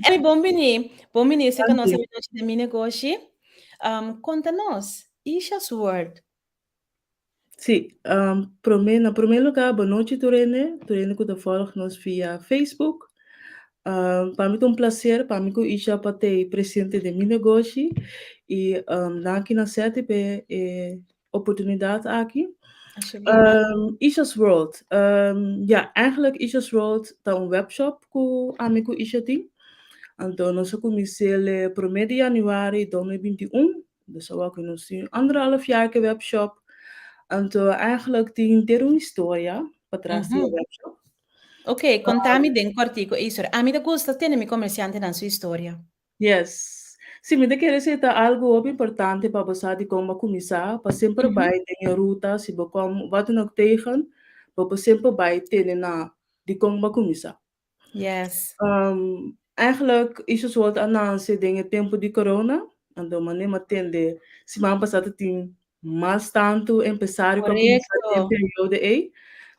Emi, bon bini. Bon bini. Sé ku nos a nochi den mi negoshi. Um, konta nos, Isha's World. Sí, promé, na promé lugá, bon nochi tur hende, tur hende ku ta vòlg nos via Facebook. Pa mi ta un plaser pa mi ku Isha pa t'ei presente den mi negoshi i danki na Seti p'e e oportunidat aki. Isha's World, ya, eigenlijk Isha's World ta un webshop ku ami ku Isha tin. Anto nos a kumins'é promé di yanüari 2021. Dus awor ku nos tin anderhalf jaar ku e webshop. Anto eigenlijk tin henter un historia patras di e webshop. Ok, konta mi den kòrtiku e historia. Ami ta gusta tene mi komersiantenan su historia. Yes. Si, mi ta kere esei ta algu hopi importante pa bo sa dikon bo a kuminsá, pa semper bai den e ruta, si bo kom wat dan ook tegen, bo por semper bai tene na dikon bo a kuminsá. Yes. Eigenlijk Isha's World a nanse den e tempu di corona, anto manera mi a tende siman pasá ta tin mas tantu empresario ku a kuminsá den e periodo ei.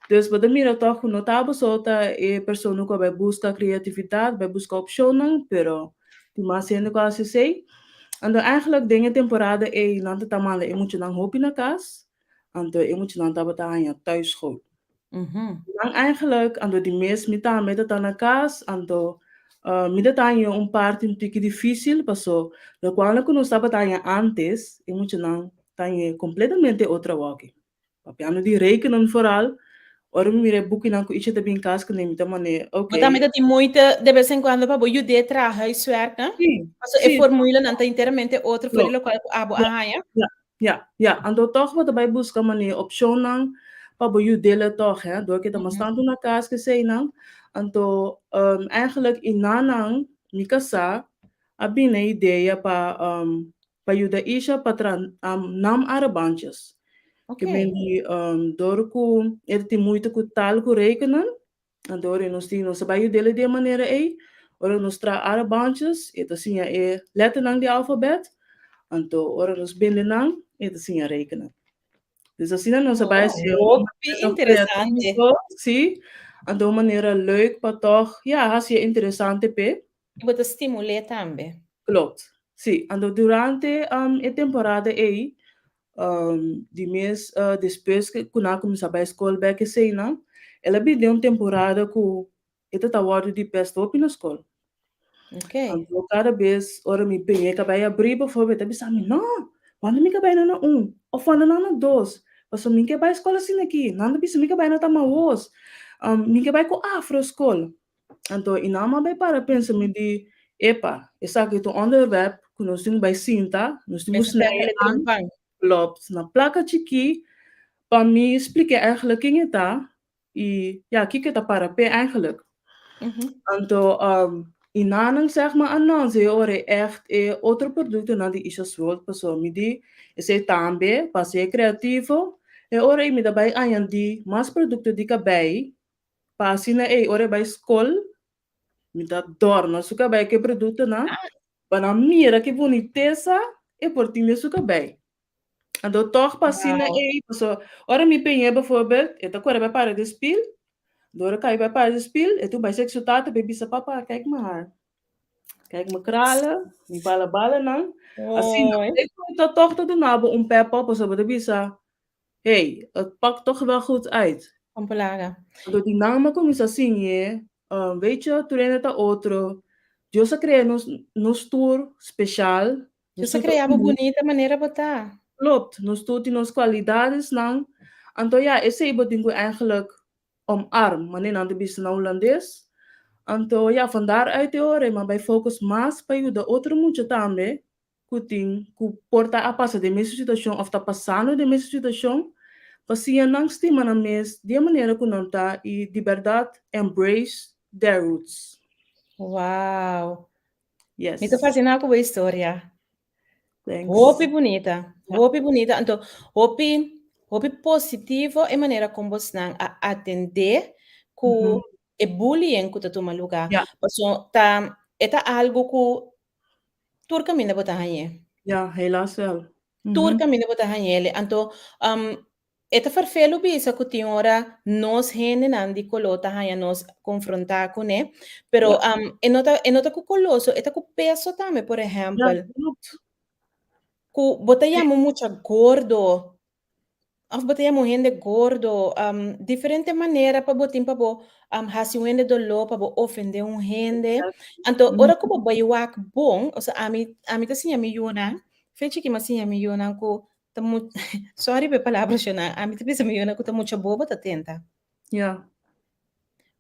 Dus bo ta mira tòg ku no ta abo so ta e persona ku a bai buska kreatividat, bai buska opshonnan, pero tin mas hende ku a hasi esei. Anto eigenlijk den e temporada ei nan ta ta manda e muchanan hopi na kas, anto e muchanan tabata haña thuisschool. Nan eigenlijk, anto di mes mi tambe ta ta na kas, anto mi ta taña un parti un tiki difícil paso lokual ku nos tabata haña antes e muchanan taña kompletamente otro awoki. Papiando di rekenen vooral, ora mi mira e bukinan ku Icha ta bin kas kuné mi ta manera Bo oké. tambe ta tin moeite de bes en cuando pa bo yud'é traha huiswerk, ne? Sí, Paso e sí. formulenan ta enteramente otro for di Klopt. lokual ku abo a haña. Ja, Ja, ja. Anto tòg bo ta bai buska manera opshonnan pa bo yud'é tòg, hè. Dor ke ta mas tantu na kas ke eseinan. Anto eigenlijk i nanan mi kasá a bini e idea pa pa yuda Isha pa traha nam arabantjes. Ke men di dor ku e ta tin moeite ku taal ku rekenen, Anto ora nos tin nos ta bai yud'el di e manera ei, ora nos traha arabantjes, e ta siña e letternan di alfabet, anto ora nos bende nan, e ta siña rekenen. Dus asina nos a bai hasi un Hopi manera interesante. creativo, sí, anto un manera leuk pa tòg, ya, hasi e interesante p'e. I bo ta stimul'é tambe. Klopt, sí. Anto durante e temporada ei, di mes despues ku nan a kuminsá bai skol bèk eseinan, el a bini den un temporada ku e ta ta wòrdu di pèst hopi na skol. Anto kada bes ora mi peña e kabei abrí befòrbeeld e ta bisa mi, No, wanda mi kabei nan na un òf wanda nan na dos, pasobra mi ke bai skol asina aki, nan ta bisa mi kabei nan ta mahos, mi ke bai ku afro skol. Anto i nan a bai para pensa mi di, Epa, esaki ta un onderwerp ku nos tin ku bai sinta, nos tin ku snij aan, klopt, na plaka chikí, pa mi splik'é eigenlijk ken e ta i ya, kiko e ta para p'e eigenlijk. Anto i nan zeg maar a nanse e ora ègt e otro produktonan di Isha's World pasobra mi di esei tambe pa ser kreativo, e ora ei mi ta bai añadí mas produkto di kabei Pa asina ei ora e bai skol, mi ta dòrna su kabei ku e produktonan. Pa nan mira ki bunitesa e por tin den su kabei. Anto tòg pa asina ei, paso ora mi peñ'é bijvoorbeeld, e ta kore bai para den spil, dor e kai bai para den spil, e tur bai sek su tata bai bisa, Papa, kijk mi haar. Kijk mi kralen, mi bala balanan. Asina, Mooi. e ta tòg ta duna bo un pep up, pasobra bo ta bisa, Hey, het pakt toch wel goed uit. Kompelaga. Anto di nan mi a kuminsá siñ'é, weet je, tur hende ta otro. Dios a krea nos, nos tur speshal. Dios a krea bo bunita manera bo ta. Klopt, nos tur tin nos kualidadesnan. Anto ya, esei bo tin ku eigenlijk omarm, manera nan ta bisa na hulandes. Anto ya, van daaruit e ora mi a bai focus mas pa yuda otro mucha tambe ku tin ku por ta a pasa den mesun situashon òf ta pasando den mesun situashon, pa siña nan stima nan mes di e manera ku nan ta i di bèrdat embrace their roots. Wow! Yes. Mi ta fasiná ku bo historia. Thanks. Hopi bunita, hopi bunita. Anto hopi hopi positivo e manera kon bosnan a atendé ku e bullying ku ta tuma lugá. Paso ta e ta algu ku Tur kaminda bo ta hañ'é. Ja, helaas wel. Tur kaminda bo ta hañ'é. Anto, e ta ferfelu bisa ku tin ora nos hendenan di koló ta haña nos konfrontá kuné, pero e no ta e no ta ku koló so, e ta ku peso tambe, por ehèmpel. Ja, klopt. Ku bo ta yama un mucha gordo Of bo ta yama un hende gordo, diferente manera pa bo tin pa bo hasi un hende doló, pa bo ofendé un hende. Anto ora ku bo bai wak bon, osea ami ami ta siña mi yunan, fe chiki mi a siña mi yunan ku ta mu sorry pa e palabra shona, ami ta bisa mi yunan ku ta mucha bobo ta tenta. Ja.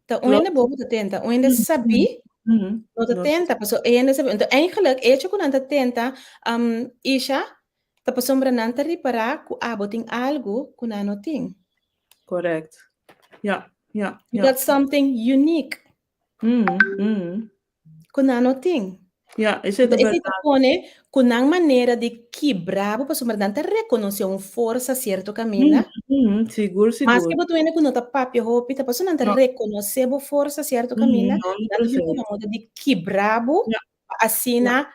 Ta un hende bobo ta tenta, un hende sabí no ta tenta, pasobra e hende sabí. Anto eigenlijk e hecho ku nan ta tenta, Isha, ta pasobra nan ta ripará ku abo tin algu ku nan no tin. Correct. Ja, ja, You ja. got something unique. Ku nan no tin. Ja, esei ta Esei ta bèrdat. pone ku nan manera di kibra bo pasobra nan ta rekonosé un forsa sierto kaminda. Sigur, sigur. Maske bo ta wende ku no ta papia hopi, ta pasobra nan ta No. rekonosé bo forsa sierto kaminda, Honderd nan ta bin procent. ku nan moda di kibra bo pa asina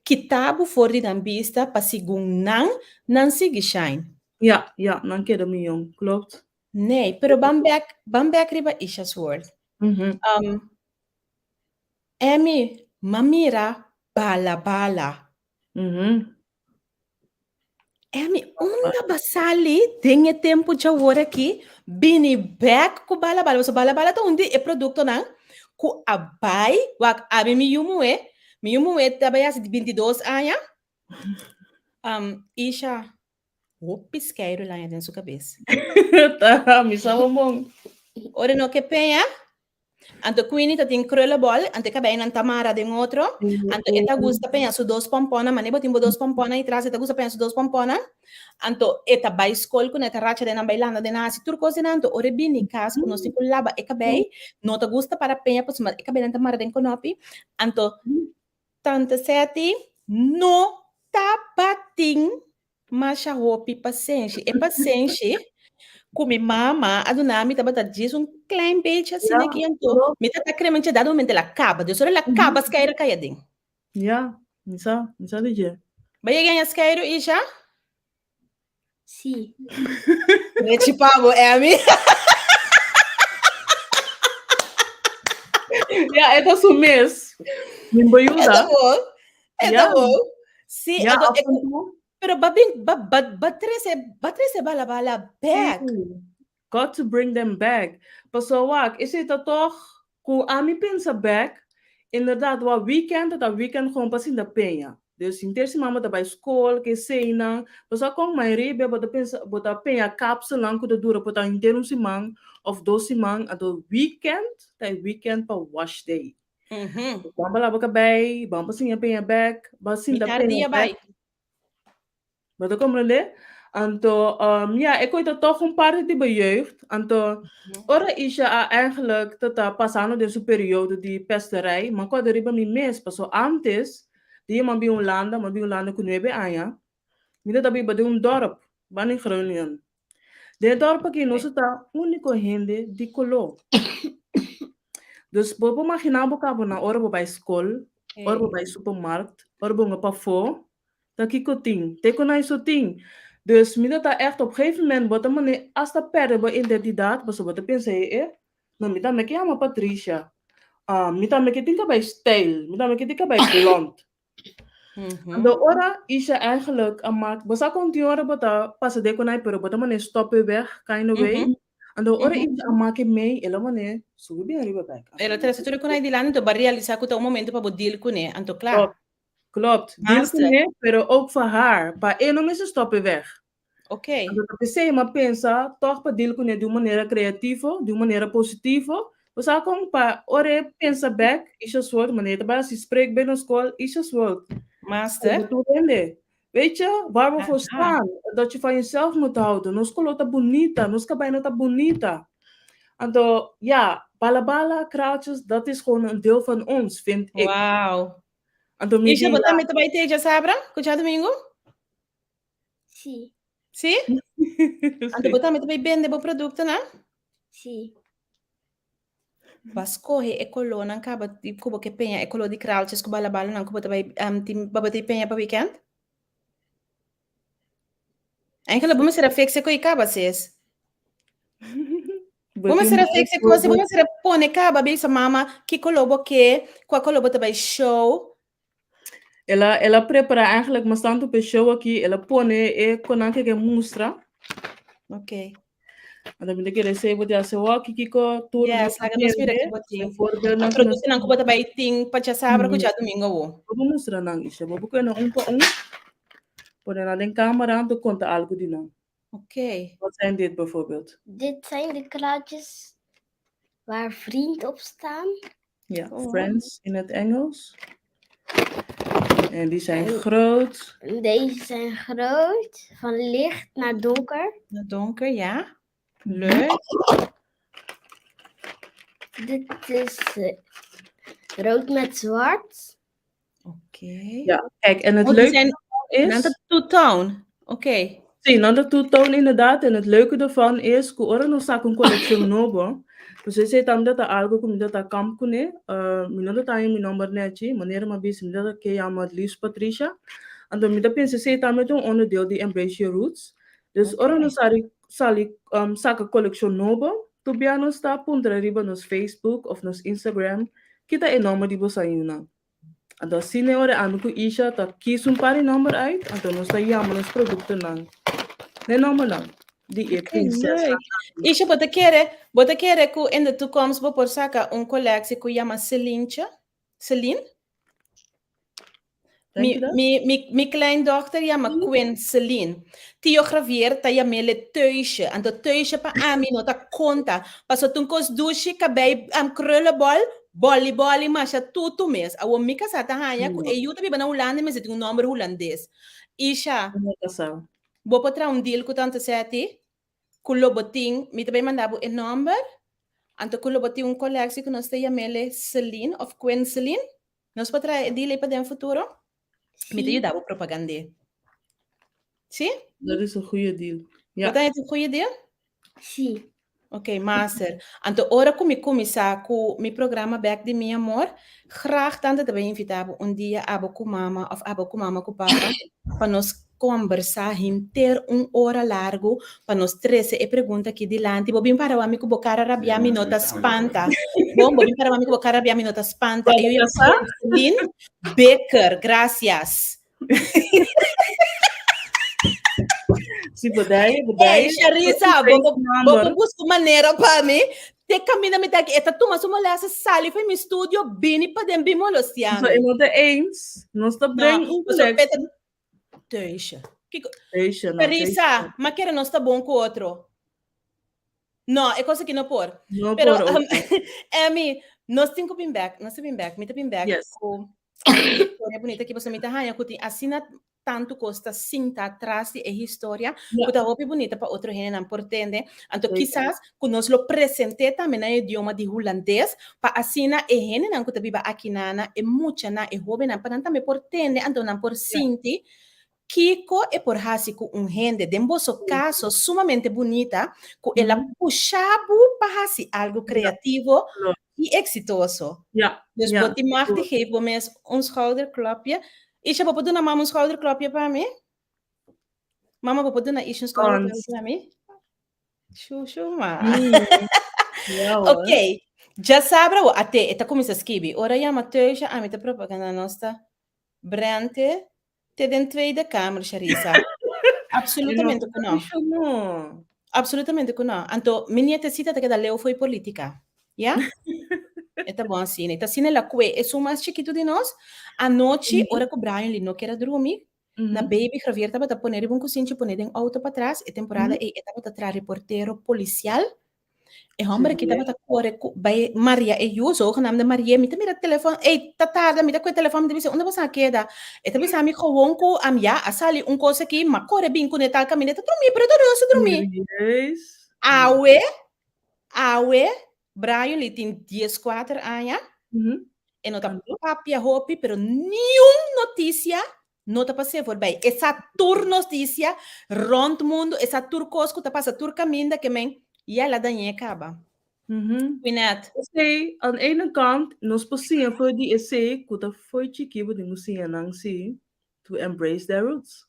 kita bo for di nan bista pa segun nan, nan sigui shine. Ja, ja, nan keda mion, klopt. Nee, pero ban bek, ban bek riba Isha's World. Emmy, m'a mira bala bala. Emmy, unda ba sali den e tempu djawor aki bini bek ku bala bala? Pasobra bala bala ta un di e produktonan ku a bai, wak ami mi yu muhé, mi yu muhé ta bai hasi bintidos aña. Isha, Hopi skeiru laña den su kabes. Ta, mi sa bon bon. Ora no ke peña, anto Queenie ta tin krullenbol, anto e kabeinan ta mara den otro, anto e ta gusta peña su dos pomponnan, mane bo tin bo dos pomponnan i tras e ta gusta peña su dos pomponnan, anto e ta bai skol ku nan, e ta racha den nan, bai landa den nan, hasi tur kos den nan, anto ora e bini kas ku nos tin ku laba e kabei, no ta gusta para peña pasobra e kabeinan ta mara den konopi, anto Tante Seti no tabatin masha hopi pasenshi. E pasenshi ku mi mama a duna mi tabata djis un klein beetje asina aki anto mi tata krema dje dado momento el a kaba. Dus ora el a kaba skeiru a kai aden. Ya, mi sa, mi sa di dje. Bo yega ña skeiru, Isha? Sí. Rechi pa bo, Emmy. Ja, e ta su mes. Min bo E ta yuda. bon. E ta Ja. bon. Sí, Ja, anto af e en toe. pero ba bin ba ba ba trese ba trese bala bala back. Sí. Got to bring them back. Paso wak, esei ta toch ku ami pensa back, inderdaad wak weekend ta weekend gewoon pa sinta peña. Dus henter siman bo ta bai skol, ke eseinan. Paso kon mayoria bia bo ta pensa bo ta peña kapselnan ku ta dura por ta henter un siman of dos siman, anto weekend ta e weekend pa wash day. Ban pa laba kabei, ban pa siña peña bek, ban sinta Mitar peña dia bek. bai. Bo ta comprende? Anto, um, ja, e koe ta toch un parte di bo jeugd. Anto, ora Isha a eigenlijk ta ta pasando den su periodo di pesterij, m'a kòrda riba mi mes, paso antes, dia m'a bin Hulanda, m'a bin Hulanda ku nuebe aña, mi ta ta biba den un dorp, banda in Groningen. Den e dorp aki nos ta úniko hende di koló. Dus bo por maginá bo kabo na ora bo bai skol. Ora bo bai supermarkt, ora bo nga pafó, ta kiko tin? Te ku nan so tin. Dus mi ta ta ègt op gegeven moment bo ta mane asta pèrdè bo identidat pasobra bo ta pensa e e, no mi tambe ke yama Patricia, mi tambe ke tin kabei stijl, mi tambe ke tin kabei blond. Anto ora Isha eigenlijk a mak, bo sa kon tin ora bo ta pasa den ku nan pero bo ta mane stop e weg kind of way. Anto ora Isha a mak e mei el a mane subi bien riba bek. El a trese tur e ku nan dilanti anto bo a realisa ku ta un momento pa bo deal kuné. Anto kla. Klopt, klopt. Deal Master. kuné pero ook voor haar, pa e no mester stop e weg. Ok. Anto ta p'esei mi a pensa tòg pa deal kuné di un manera kreativo, di un manera positivo. Bo sa kon? Pa ora e pensa bèk, Isha's World, manera e ta bai hasi spreek bei na skol, Isha's World. Master. Tur hende. Weet je, waar we voor staan, dat je van jezelf moet houden. Nos koló ta bunita, nos kabaina ta bunita. Anto, ja, bala bala, kraaltjes, dat is gewoon een deel van ons, vind ik. Wow. Anto mi Isha, di, bo tambe ta bai te djasabra ku djadumingu? Sí. Sí? Anto bo tambe ta bai bende bo produktonan? Sí. Bo a skohe e kolónan kaba di ku bo ke peña, e koló di kraaltjes ku balabalanan ku bo ta bai tin pa bo ta peña pa wikènt? Eigenlijk bo mester a fixe ku e kaba sis. Bo mester a fixe ku bo mester a pone kaba bisa mama ki koló bo ke, kua koló bo ta bai show. El a, el a prepará eigenlijk mas tantu p'e show aki, el a pone e konan ke ke mustra. Ok. Anto mi ta kere sey bo ta hasi wòki kiko tur Yes, nos laga nos mira hende, ki bo tin. voorbeeldnan ku nos Produktonan ku bo ta bai tin pa djasabra ku djadumingu awo. Bo por mustra nan, Isha. Bo por kue nan un pa un, pone nan den kamera anto konta algu di nan. Ok. Wat zijn dit bijvoorbeeld? Dit zijn de kraaltjes waar vriend op staan. Ja, Oh. friends in het Engels. En die zijn groot. Deze zijn groot, van licht naar donker. Naar donker, ja. Leuk. Dit is eh, rood met zwart. Oké. Ja, kijk, en het Oh, die leuke zijn is... dan two-tone. Oké. Sí, nan ta two-tone inderdaad. En het leuke ervan is, ku ora nos saka un colección nobo, pues esei tambe ta algo ku mi ta ta kamp kuné. Uh, mi no ta taña mi nomber nechi, manera mi a bisa, mi ta ke yama het liefst Patricia. Anto mi ta pensa esei tambe ta un onderdeel di Embrace Your Roots. Dus ora nos sali, sali um, saka colección nobo, tur bia nos ta puntra riba nos Facebook of nos Instagram, kita e nomber di boso ayunan. Anto asina e ora ami ku Isha ta kis un par di nomber uit, anto nos ta yama nos produktonan n'e nombernan di e Oké, prinsesa. leuk. Isha, bo ta kere, bo ta kere ku in de toekomst bo por saka un kolektie ku yama Celientje? Celine? Denk Mi, je dat? mi, mi, mi kleindochter yama Quinn Celine. Tio Javier ta yam'ele Teusje. Anto Teusje pa ami no ta konta. Paso tun kos dushi kabei am krullenbol, boli boli masha tutu mes. Awor mi kasá ta haña ku No. e yu ta biba na Hulanda i mester tin un nòmber hulandes. Isha, No kasá. bo por traha un deal ku tante Seti ku lo bo tin, mi ta bai manda bo e nòmber, anto ku lo bo tin un koleksie ku nos ta yam'ele Celine òf Quinn Celine. Nos por traha e deal ei pa den futuro? Mi ta Sí. yuda bo propagand'é. Sí? Dat is een goede deal. Ja. Bo ta haña un goede deal? Sí. Ok, master. Anto ora ku mi kuminsá ku mi programa bèk di Mi Amor, graag tante ta bai invitá bo un dia abo ku mama òf abo ku mama ku papa pa nos kombersá henter un ora largu pa nos trese e pregunta aki dilanti. Bo bin para wak mi ku bo kara rabiá mi no ta spanta. Bon, bo bin para wak mi ku bo kara rabiá mi no ta spanta. Bo E yu ta yama Celine Bikker, gracias. Si bodai, bodai. Hey, Sharisa, bo bo bo busca manera pa mi. Te camina mi ta aki. E ta tuma su molesta sali for mi studio bini pa den bin molestia So mi. e no ta eens. Nos ta bring No, un paso collectie. Peter Teusje. Kiko? Teusje, no, Sharisa, teusje. ma kere nos ta bon ku otro. No, e cosa aki no por. No Pero, por, um, okay. Emmy, nos tin ku bin bek, nos ta bin bek, mi ta bin bek Yes. ku historia bunita aki, pasobra mi ta haña ku tin asina tantu kos ta sinta tras di e historia, Ja. ku ta hopi bunita pa otro hendenan por tende. Anto Zeker. kisas ku nos lo present'é tambe na idioma di hulandes, pa asina e hendenan ku ta biba akinana, e muchanan, e hóbennan, pa nan tambe por tende, anto nan por Ja. sinti Kiko e por hasi ku un hende, den boso kaso sumamente bunita, ku el a pusha bo pa hasi algu kreativo? I eksitoso. Dus bo tin mag di geef bo mes un schouderklopje. Isha, bo por duna mama un schouderklopje pa mi? Mama, bo por duna Isha un schouderklopje pa mi? Shushu ma. Ja, hoor. Oké, djasabra wo ate e ta kuminsá skibi. Ora yama thuis ya ami ta propaganda nos ta brente te den Tweede Kamer, Sharisa. Absolutamente ku no. Isha no. Absolutamente ku no. Anto mi nietecita ta keda leu fo'i politica. Ya? E ta bon asina. E ta asina el a kue esun mas chikitu di nos. Anochi, ora ku Brian li no kier a drumi, Na baby Javier tabata pone riba un kusinchi pone den auto patras, e temporada ei e tabata traha reportero policial. E homber aki tabata kore ku bai maria e yu, zogenaamde Maria, mi ta mira telefon, ey ta tarda, mi ta kue telefon, mi ta bisa unda boso a keda? E ta bisa mi gewoon ku am ya a sali un kos aki, m'a kore bin kune tal kaminda, e ta drumi, pero e ta reusa drumi. Awe, awe, Brian li tin dieskuater aña, e no ta papia hopi, pero niun notisia no ta pas'é voorbij. E sa tur notisia rònt mundu, e sa tur kos ku ta pasa tur kaminda ke men ya el a dañ'é kaba. Quinette. Esei, aan ene kant, nos por siña for di esei ku ta fo'i chikí bo tin ku siña nan si to embrace their roots.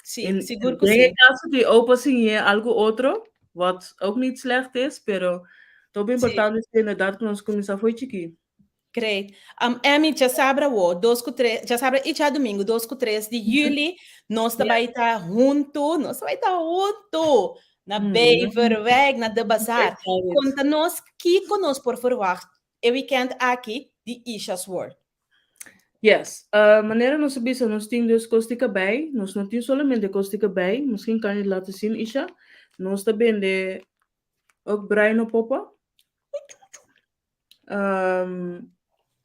Sí, In, sigur ku den sí. e caso di opa siñ'é algo otro, wat ook niet slecht is, pero ta hopi importante si inderdaad ku nos kuminsá fo'i chikí. Great. Emmy, djasabra awo, dos ku tres, djasabra i djadumingu, dos ku tres di juli, nos ta bai ta huntu, nos ta bai ta huntu na Beverwijk, na De Bazaar. Konta nos kiko nos por verwacht e weekend aki di Isha's World. Yes, manera nos a bisa nos tin dus kos di kabei, nos no tin solamente kos di kabei, misschien kan je laten zien Isha, nos ta bende ook bruine poppen.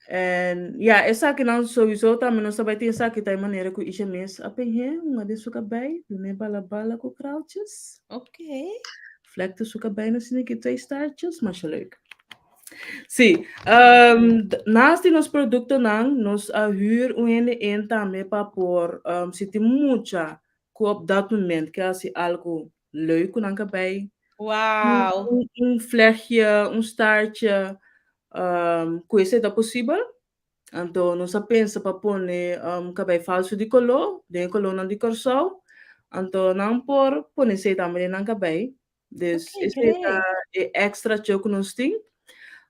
En ja, esakinan sowieso tambe nos ta bai tin esaki ta e manera ku Isha mes a penhé, un den su kabei, dun'é bala bala ku kraaltjes. Ok. Vlekte su kabei na asina ki twee staartjes, masha leuk. Sí, naast di nos produktonan, nos a huur un hende in tambe pa por si tin mucha ku op dat moment ke hasi algu leuk ku nan kabei. Wow. Un vlechtje, un staartje, ku esei ta posibel. Anto nos a pensa pa pone kabei falsu di koló, den e kolónan di Kòrsou. Anto nan por pone esei tambe den nan kabei. Dus esei ta e extra tjeu ku nos tin.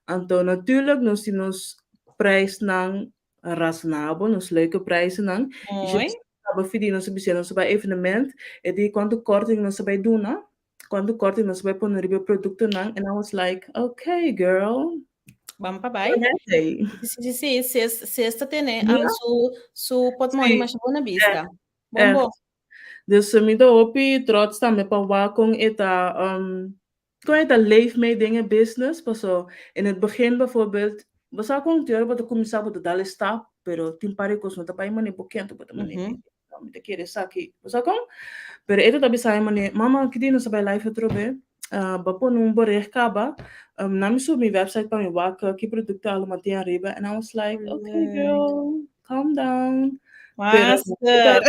Anto natuurlijk nos tin nos prijsnan rasonabel, nos leuke prijzennan. Mooi. Aba fidi nos a bis'é nos a bai evenement, e di kuantu korting nos a bai duna, kuantu korting nos a bai pone riba e produktonan, and I was like, okay girl. Bam pa bai. Si, si, si, ses, ses ta tene su, su potmoni masha bon na bista. Bon, bon. Dus mi ta hopi trots tambe pa wak kon e ta, kon e ta leef mee den e business, paso in het begin bijvoorbeeld, bo sa kon te ora bo ta kuminsá bo ta dal e stap, pero tin par di kos no ta bai manera bo kende, bo ta manera, no, mi ta kere esaki, bo sa kon? Pero e ta ta bisa mi manera, mama ki dia nos ta bai live atrobe? Bo a pone un bericht kaba, nan mi subi mi website pa mi wak ki produkto alo tin ariba, and I was like, okay girl, calm down. Pero Master.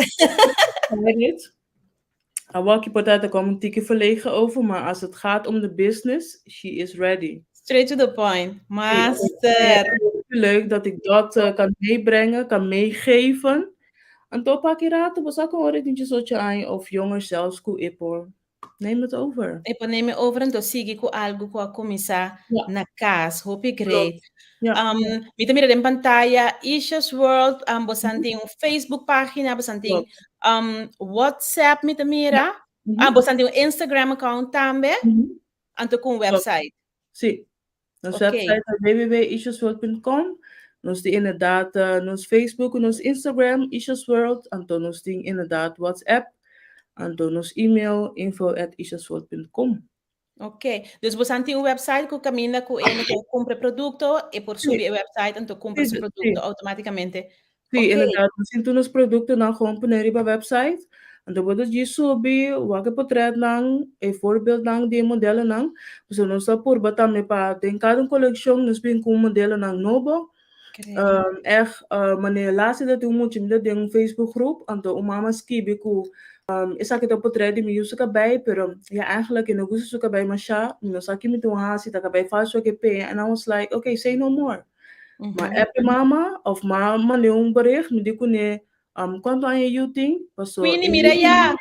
Awor ki por ta ta kom un tiki verlegen over, maar als het gaat om de business, she is ready. Straight to the point. Master. Leuk dat ik dat kan meebrengen, kan meegeven. Anto pa ki rato, bo sa kon ora tin diesocho aña of jonger zelfs ku e por neem het over. E por neem het over anto sigui ku algu ku a kuminsá na kas. Hopi great. Mi ta mira den pantaya Isha's World, bosan tin un Facebook pagina, bosan tin WhatsApp mi ta mira. Ah, bosan tin un Instagram account tambe. Anto ku un website. Sí. Nos website ta www.ishasworld.com. Nos tin inderdaad nos Facebook, nos Instagram, Isha's World. Anto nos tin inderdaad WhatsApp. Anto nos email info@ishasworld.com. Ok. Dus bosan tin un website ku kaminda ku ene ke kumpra produkto e por subi e website anto kumpra su produkto automaticamente. Sí, inderdaad. Nos tin tur nos produktonan gewoon pone riba website. Anto bo ta djis subi, wak e potretnan, e voorbeeldnan di e modelonan. Pasobra nos ta purba tambe pa den kada un kolekshon nos bin ku un modelonan nobo. Um, echt, uh, manera laatste dat un mucha mi ta den un Facebook groep, anto un mama skibi ku um, esaki ta portret di mi yu su kabei, pero ja, eigenlijk e no gusta su kabei masha, mi no sa ki mi tin hasi, ta kabei falso ke peña, and I was like, okay, say no more. Ma app e mama, of ma mand'é un bericht, mi di kuné, um, kuantu aña e yu tin? Paso Queenie, e mira yu ya!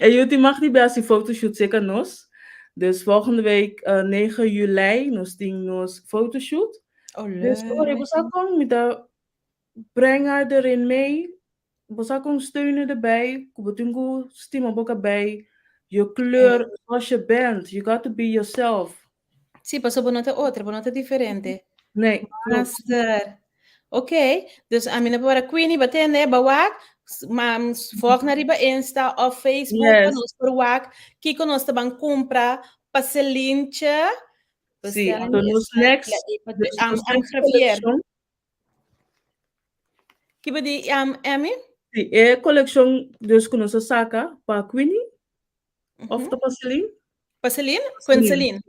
E yu tin mag di bes di fotoshoot cerca nos. Dus volgende week uh, 9 juli nos tin nos fotoshoot. Oh, Dus ora leuk. bo sa kon mi ta breng haar erin mee. Bo sa kon steunen erbij. Ku bo tin ku stima bo kabei. Je kleur zoals je bent. You got to be yourself. Sí, pasobra bo no ta otro, bo no ta diferente. Nee, klopt. Master. Ok, dus ami no por wara Queenie ba tende, ba wak, ma volg na riba Insta of Facebook pa Yes. nos por wak kiko nos ta ban kumpra pa Celientje. Sí, Bestellen anto is nos next, pa dus am nos am next Javier. collection. Kibo di am Emmy? Sí, e collection dus ku nos a saka pa Queenie of Mhm. ta pa Celine? Pa Celine? Con Celine. Celine.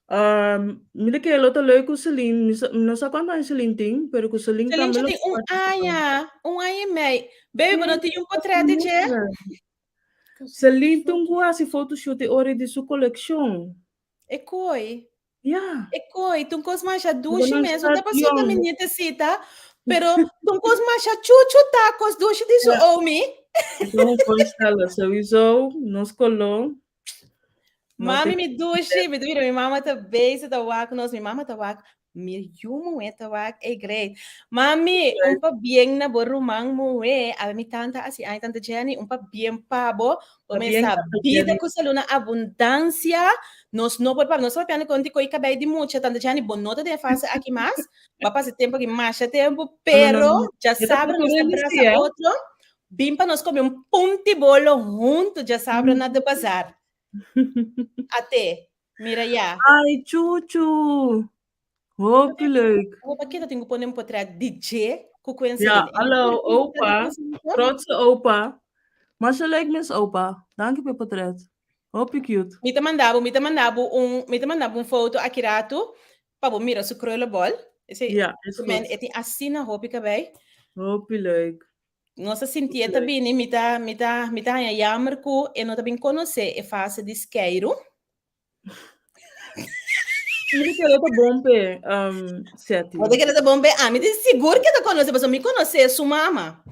Um, mi ta kere lo ta leuk ku Celine. Mi sa, mi no sa kuantu aña Celine tin, pero ku Celine Celine tambe ya lo tin un participá. aña, un aña i mei. Baby, bo no tin un portret di dje? Celine tin ku hasi photoshoot e ora di su kolekshon. E koi. Ja. E koi, tin kos masha Bo dushi no mes. No ta pasó ta mi stadion. nietecita, pero tin kos masha chuchu ta kos dushi di su Ja. omi. Ik kan me voorstellen, sowieso, nos koló. No Mami te mi dushi, mi mira mi mama ta bezig ta wak nos, mi mama ta wak, mi yu muhé ta wak, ey great. Mami, un pabien na bo ruman muhé, awe mi tanta hasi aña, tanta Jenny, un pabien pa bo, bo Pabien, mester tanta bida Jenny. ku salú na abundansia, nos no por papia, nos ta papiando kon di koi kabei di mucha, tanta Jenny, bo no ta den e fase aki mas, bo a pasa e tempu aki masha tempu, No, no, no, pero no. dja E ta sabra nos ta procurando brasa sí, eh? otro, bin pa nos kome un punti bolo huntu djasabra na de bazar. Ate, mira ya. Ai, Chuchu! Hopi leuk. Opa, kita tin ku pone un potret di dje ku Quincy. Ja, hallo, opa. Trotse opa. Masha leuk mes opa. Dank je pa e potret. Hopi cute. Mi ta manda bo, mi ta manda bo un, mi ta manda bo un foto aki ratu pa bo mira su krullenbol. Esei, Ja, is men, goed. e tin asina hopi kabei. Hopi leuk. Nos a sintié ta bini, mi ta, mi ta, mi ta haña jammer ku e no ta bin konosé e fase di skeiru. Mi ta kere ta bon p'e, um, Seti. Bo ta kere ta bon p'e? Ami tin sigur ke ta konosé, pasobra mi konosé su mama.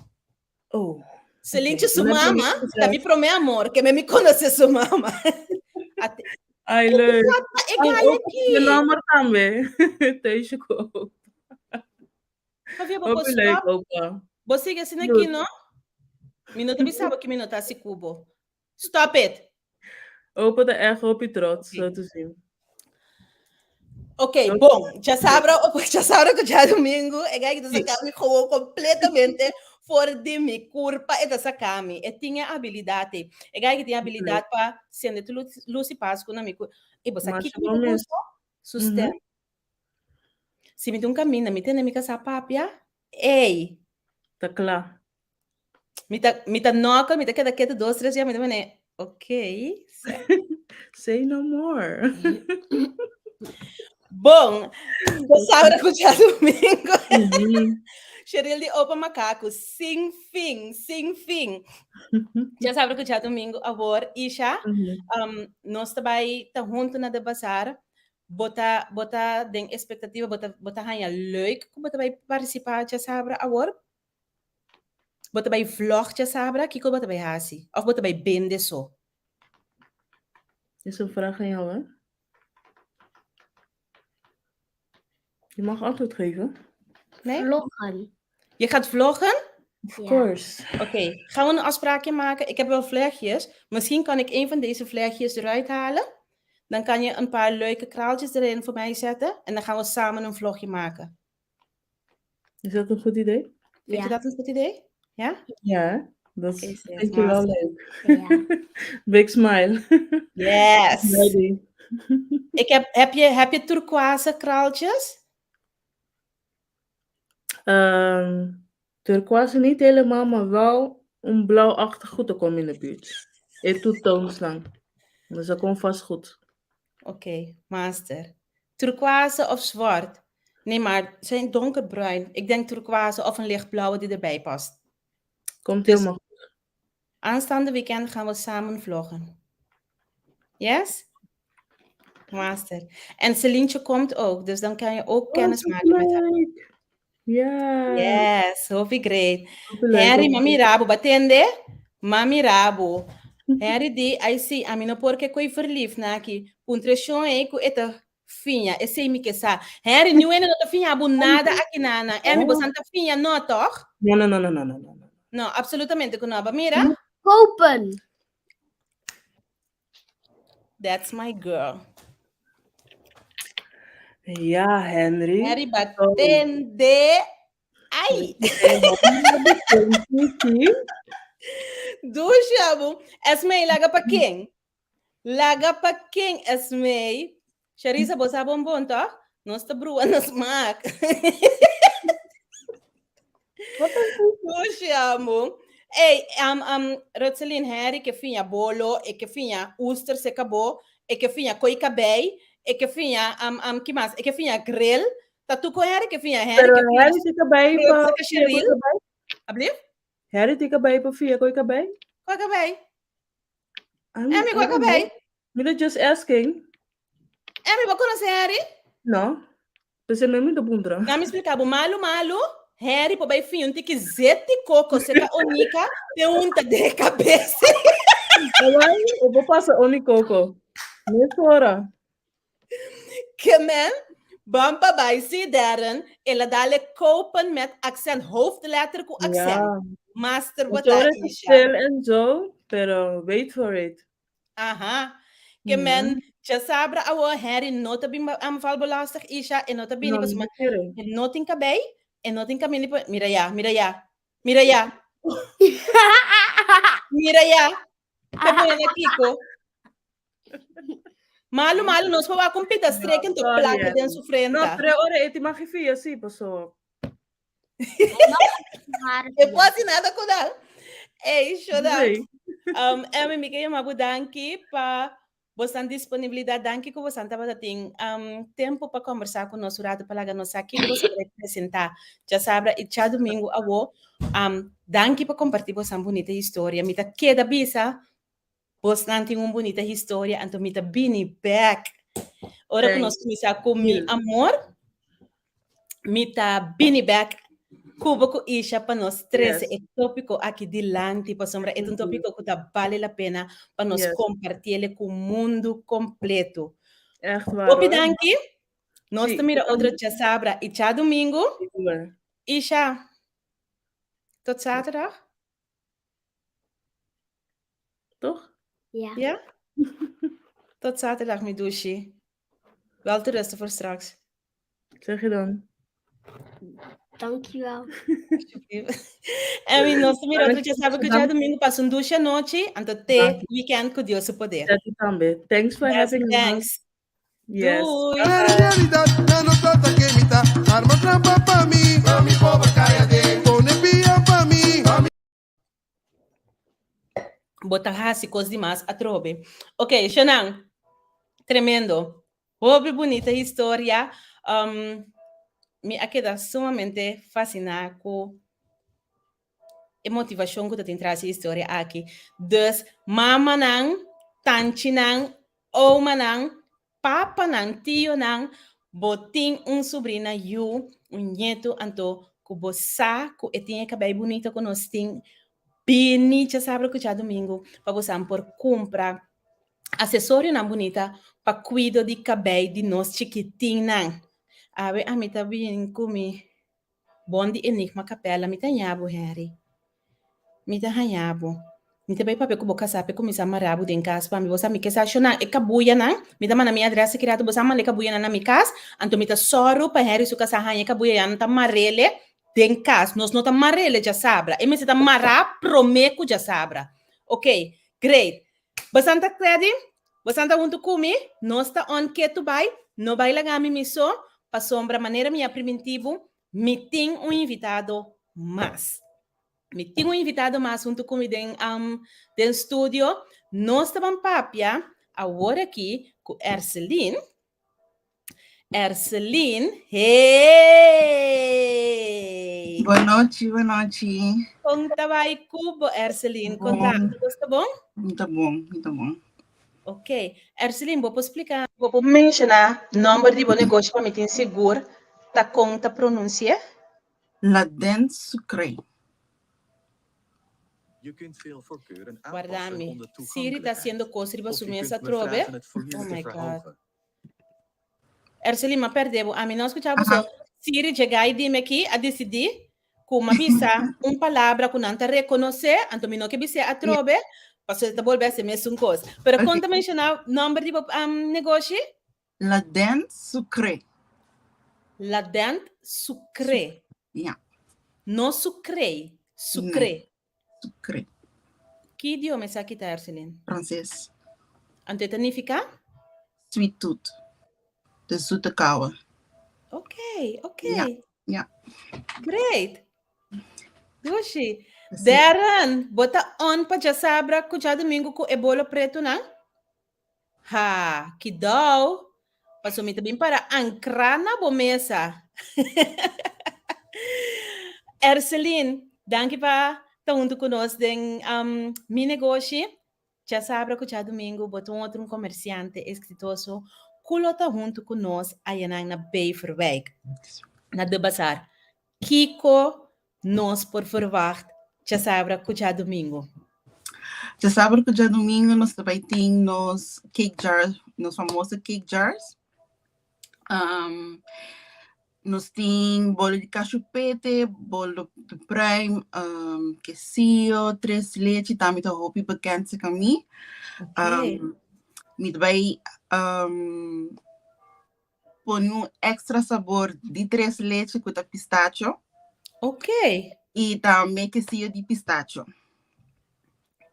Oh. Celinche su Net mama mi ta mi promé amor, ke mi konosé su mama. Ate, Ai, leuk. e Ai, gai opa, aki. mi nomber tambe. Thuisje ko. Javier, bo por Hopi leuk, stop? opa. Bo sigue asina aki, no? Mi no ta bisa bo ki mi no ta hasi ku bo. Stop it! Opa ta echt hopi trots, Oké. zo te zien. Ok, bon, djasabra, djasabra ku djadumingu, e gai ki ta saka mi gewoon completamente for di mi kurpa, e ta saka mi. E tin e abilidat ei. E gai ki tin abilidat pa sende tur lus, lus i pas ku na mi ku. E bo sa Masha kiko mi bon ta mes. gusta? Su stem. Si mi ta un kaminda, mi tende mi kasá papia, ey! Ta kla. Mi ta, mi ta nòkel, mi ta keda ketu dos, tres dia, mi ta pone, ok. Say no more. Bon, djasabra ku djadumingu. Cheryl di Opa Makaku, sin fin, sin fin. Djasabra ku djadumingu awor, Isha, um, nos ta bai ta huntu na de bazar. Bo ta bo ta den expectativa, bo ta bo ta haña leuk ku bo ta bai participá djasabra awor? Bo ta bai vlog djasabra? Kiko bo ta bai hasi? Of bo ta bai bende so? Is een vraag aan jou, hè? Je mag antwoord geven. Nee? Vloggen. Je gaat vloggen? Of Ja. course. Oké, gaan we een afspraakje maken? Ik heb wel vlechtjes. Misschien kan ik een van deze vlechtjes eruit halen. Dan kan je een paar leuke kraaltjes erin voor mij zetten. En dan gaan we samen een vlogje maken. Is dat een goed idee? Vind Ja. je dat een goed idee? Ja? Ja, hè? Dat Oké, zeer vind je wel master. leuk. Ja. Big smile. Yes! Ready. Ik heb, heb, je, heb je turquoise kraaltjes? Turquoise niet helemaal, maar wel een blauwachtig goed te komen in de buurt. E two-tones dan. Dus dat komt vast goed. Oké, master. Turquoise of zwart? Nee, maar zijn donkerbruin. Ik denk turquoise of een lichtblauwe die erbij past. Komt Dus helemaal goed. aanstaande weekend gaan we samen vloggen. Yes? Master. En Celientje komt ook, dus dan kan je ook Oh, kennis zo maken met haar. leuk. Ja. Yes, hopi great. Hopi leuk, Henry, hopi m'a leuk. mira bo, b'a tende? M'a mira bo. Henry di, ai si, ami no por ke koi verliefd na aki. Puntra shon ei ku e ta fiña, esei mi ke sa. Henry, niun hende no ta fiña bo nada aki nana. Emmy, bo Oh. san ta fiña no, toch? No, no, no, no, no, no, no. No, absolutamente ku no. Ba mira? Kopen. That's my girl. Ja, Henry. Henry b'a tende. Ai! Dushi abo. Esmee, laga pa ken? Laga pa ken, Esmee? Sharisa, bo sa bon bon, toch? Nos ta brua na smaak. Dushi abo. Ey, um, um, Rutselin, Henry ke fiña bolo, e ke fiña oester se kabo, e ke fiña koi kabei, e ke fiña, um, um, ki mas? E ke fiña grill. Ta tu ko Henry ke fiña? Henry Pero ke fiña Henry tin kabei grill pa se ka fia koi Cheryl. kabei? Ablief? Henry tin kabei pa fia koi kabei? Koi kabei? I'm, Emmy, I koi don't know. kabei? Mi ta just asking. Emmy, bo konosé Henry? No. P'esei mi mi ta puntra. Na mi splika bo malu malu, Henry por bai fiña un tiki zet di koko seka Onika te unta den e kabes. Awai, o por pasa oni koko. Mesora. Ke men, ban pa bai si Darren, el a dale kopen met accent, hoofdletter ku accent. Ja. Master bo ta Motor is Isha. stil en zo, pero wait for it. Aha. Ke men, djasabra awo Henry no ta bin aanval belastig Isha, e no ta bini No, pasobra no quiere. e no tin kabei, e no tin kaminda pa, mira ya, mira ya, mira ya. Mira ya. Te pone na kiko. Malu, malu, nos por wak un pita strek en to Sorry, plaka den Annie. su frenta. No, pero ora e tin mag fia, sí, paso. E por hasi nada ku nan. Ey, shoda. Sí. Emmy, mi ke yama bo danki pa bosan disponibilidad. Danki ku bosan tabata tin um, tempo pa kombersá ku nos un rato pa laga nos sa kiko boso ta representá djasabra i djadumingu awo. Um, danki pa kompartí bosan bunita historia. Mi ta keda bisa Bosnan tin un bunita historia, anto mi ta bini bek. Ora ku nos kuminsá ku mi amor, mi ta bini bek ku bo ku Isha pa nos trese e tópiko aki dilanti, pasobra e ta un tópiko ku ta bale la pena pa nos kompartiele ku mundu kompleto. Echt waar, Hopi hoor. danki. Nos Sí, ta mira yo otro tambe. djasabra i djadumingu. Sigur. Isha, tot zaterdag. Toch? Ja. Ja? Tot zaterdag, mi dushi. Wel te rusten voor straks. Zeg je dan. Dankjewel. Alsjeblieft. En mi nos ta mira otro djasabra ku djadumingu. Pasa un dushi anochi, anto te weekend ku Dios su poder. Danki tambe. Thanks for Yes, having me. thanks. Yes. Doei. Na realidad, nan no ta ke mi ta arma trampa pa mi. Pa mi pober kaya den. Pone pia pa mi. Pa mi. Bo ta hasi kos di mas atrobe. Ok, Shonan, tremendo. Hopi bunita historia. Um, mi a keda sumamente fasciná ku e motivashon ku ta tin tras e historia aki. Dus, mamanan, tanchinan, omanan, papanan, tionan, bo tin un subrina, yu, un ñetu, anto ku bo sa ku e tin e kabei bunito ku nos tin, bini djasabra ku djadumingu pa bosan por kumpra asesorionan bunita pa kuido di kabei di nos chikitinnan. Awe ami ta bin ku mi Bon di Enigma Capella, mi ta haña bo, Henry. Mi ta haña bo. Mi ta bai papia ku bo kasá p'e kuminsá mará bo den kas pa mi. Bo sa mi ke sa shonnan e kabuyanan. Mi ta manda mi adrès sekreto, bo sa manda e kabuyanan na mi kas. Anto mi ta sòru pa Henry su kasá haña e kabuyanan ta mar'ele den kas. Nos no ta mar'ele djasabra. E mester ta mará promé ku djasabra. Oké, great. Bosan ta ready? Bosan ta huntu ku mi? Nos ta on ketu bai? No bai laga mi mi so, pasobra manera mi a priminti bo, mi tin un invitado mas. Mi tin un invitado mas huntu ku mi den den studio. Nos ta ban papia awor aki ku Erseline. Erseline, hey! Bon nochi, bon nochi. Kon ta bai ku bo, Erseline? Kon ta? Bon. Tur ta bon? Mi ta bon, mi ta bon. Ok. Erseline, bo por splika? Bo por menshoná nòmber di bo negoshi pa mi tin sigur ta kon ta pronunsi'é? La Dent Sucré. Warda mi. Siri ta hasiendo kos riba su mes atrobe. Oh my God. Erseline, m'a perdé bo. Ami no a skuchá bo so. Siri djegá i dime ki a disidí ku m'a bisa un palabra ku nan ta rekonosé, anto mi no ke bis'é atrobe, pasobra e ta bolbe hasi mesun kos. Pero kon ta menshoná nòmber di bo negoshi? La Dent Sucré. La Dent Sucré. Ja. No Sucré, Sucré. Nee, Sucré. Ki idioma esaki ta, Erseline? Franses. Anto e ta nifiká? Sweet tooth. De zoete kauwen. Ok, ok. Ja, ja. Great. Dushi. Sí. Darren, bo ta on pa djasabra ku djadumingu ku e bolo pretunan? Ha, kidou! Paso mi ta bin para ankrá na bo mesa. Erseline, danki pa ta huntu ku nos den um, mi negoshi. Djasabra ku djadumingu bo ta un otro un komersiante eksitoso ku lo ta huntu ku nos ayanan na Beverwijk, na De Bazaar. Kiko nos por verwacht djasabra ku djadumingu? Djasabra ku djadumingu nos ta bai tin nos cake jars, nos famoso cake jars. Um, nos tin bolo di kashupete, bolo di pruim, um, quesillo, tres leche, tambe ta hopi bekend serka mi. Okay. Um, mi ta bai um, Pone un extra sabor di tres leche ku ta pistacho. Ok. I tambe quesillo di pistacho.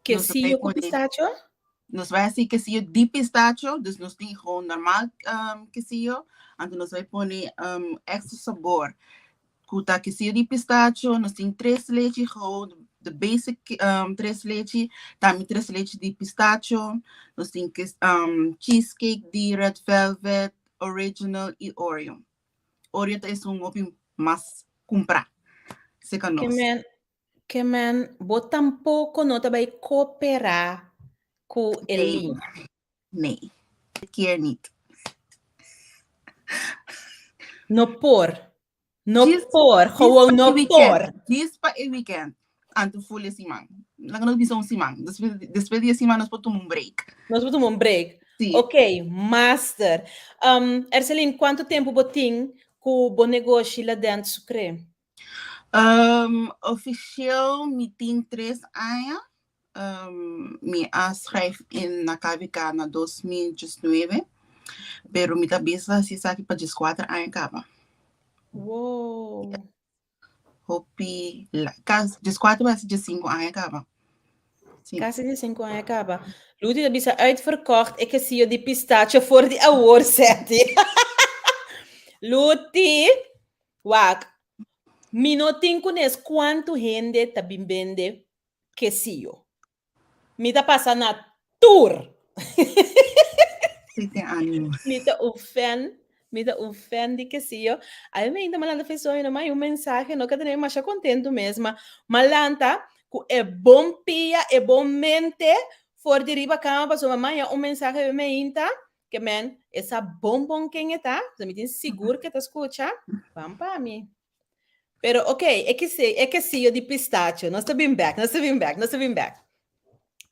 Quesillo ku pistacho? Nos bai hasi quesillo di pistacho, dus nos tin gewoon normal um, quesillo, anto nos bai pone um, extra sabor ku ta quesillo di pistacho, nos tin tres leche gewoon the basic um, tres leche, tambe tres leche di pistacho, nos tin um, cheesecake di red velvet, original y Oreo. Oreo ta esun hopi mas kumprá seka Ke nos. men, ke men, bo tampoko no ta bai kooperá ku e Nee, liña. nee, dit keer niet. No por. No Djis, por, djis gewoon pa no e weekend. por. Djis pa e weekend. Anto full e siman. Laga nos bisa un siman. Despues, despues di e siman nos por tuma un break. Nos por tuma un break. Sí. Ok, master. Um, Erseline, kuantu tempu bo tin ku bo negoshi La Dent Sucre? Um, officieel mi tin tres aña. Um, mi a schrijf in na KVK na 2019, pero mi ta bezig hasi esaki pa 14 aña kaba. Wow. Hopi, la, kas, 14 pa hasi 15 aña kaba. Sí. Casi 15 aña kaba. Luti ta bisa uitverkocht e quesillo di pistacho for di awor, Seti. Luti, wak, mi no tin kunes kuantu hende ta bin bende quesillo. Mi ta pasa na tur. Sí, tin ánimo. Mi ta un fan, mi ta un fan di quesillo. Ay, mi ainda malanta fesoy no, ma un mensaje no que tener masha contento mes, ma malanta ku e bon pia, e bon mente for di riba cama paso mama ya un mensaje me ainda ke men esa bon bon ken eta, so mi tin sigur ke ta escucha, van pa mi. Pero ok, e que e quesillo di pistacho, nos ta bin back, nos ta bin back, nos ta bin back.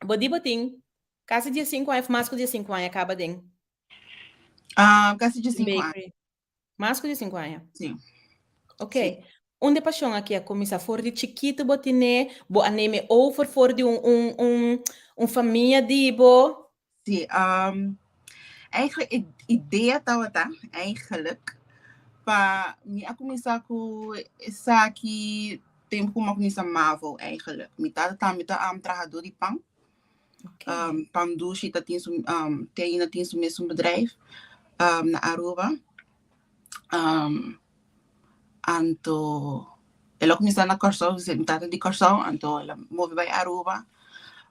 Bo di bo tin casi 15 aña, mas ku 15 aña caba den Ah, casi 15 aña. bakery. Mas ku 15 aña. Sí. Ok. Sí. Unda e pasion aki a cuminsa? For di chikito bo tine, bo a neem e over for di un, un, un, un famia di bo? Sí, um, eigenlijk e idea tabata, eigenlijk, pa mi a kuminsá ku esaki tempu ku mi a kuminsá mavo eigenlijk. Mi tata tambe ta um, trahadó di pan. Ok. Um, pan dushi ta tin su, um, te ainda tin su mesun bedrijf um, na Aruba. Um, anto el a kuminsá na Kòrsou, mi tata di Kòrsou, anto el a move bai Aruba.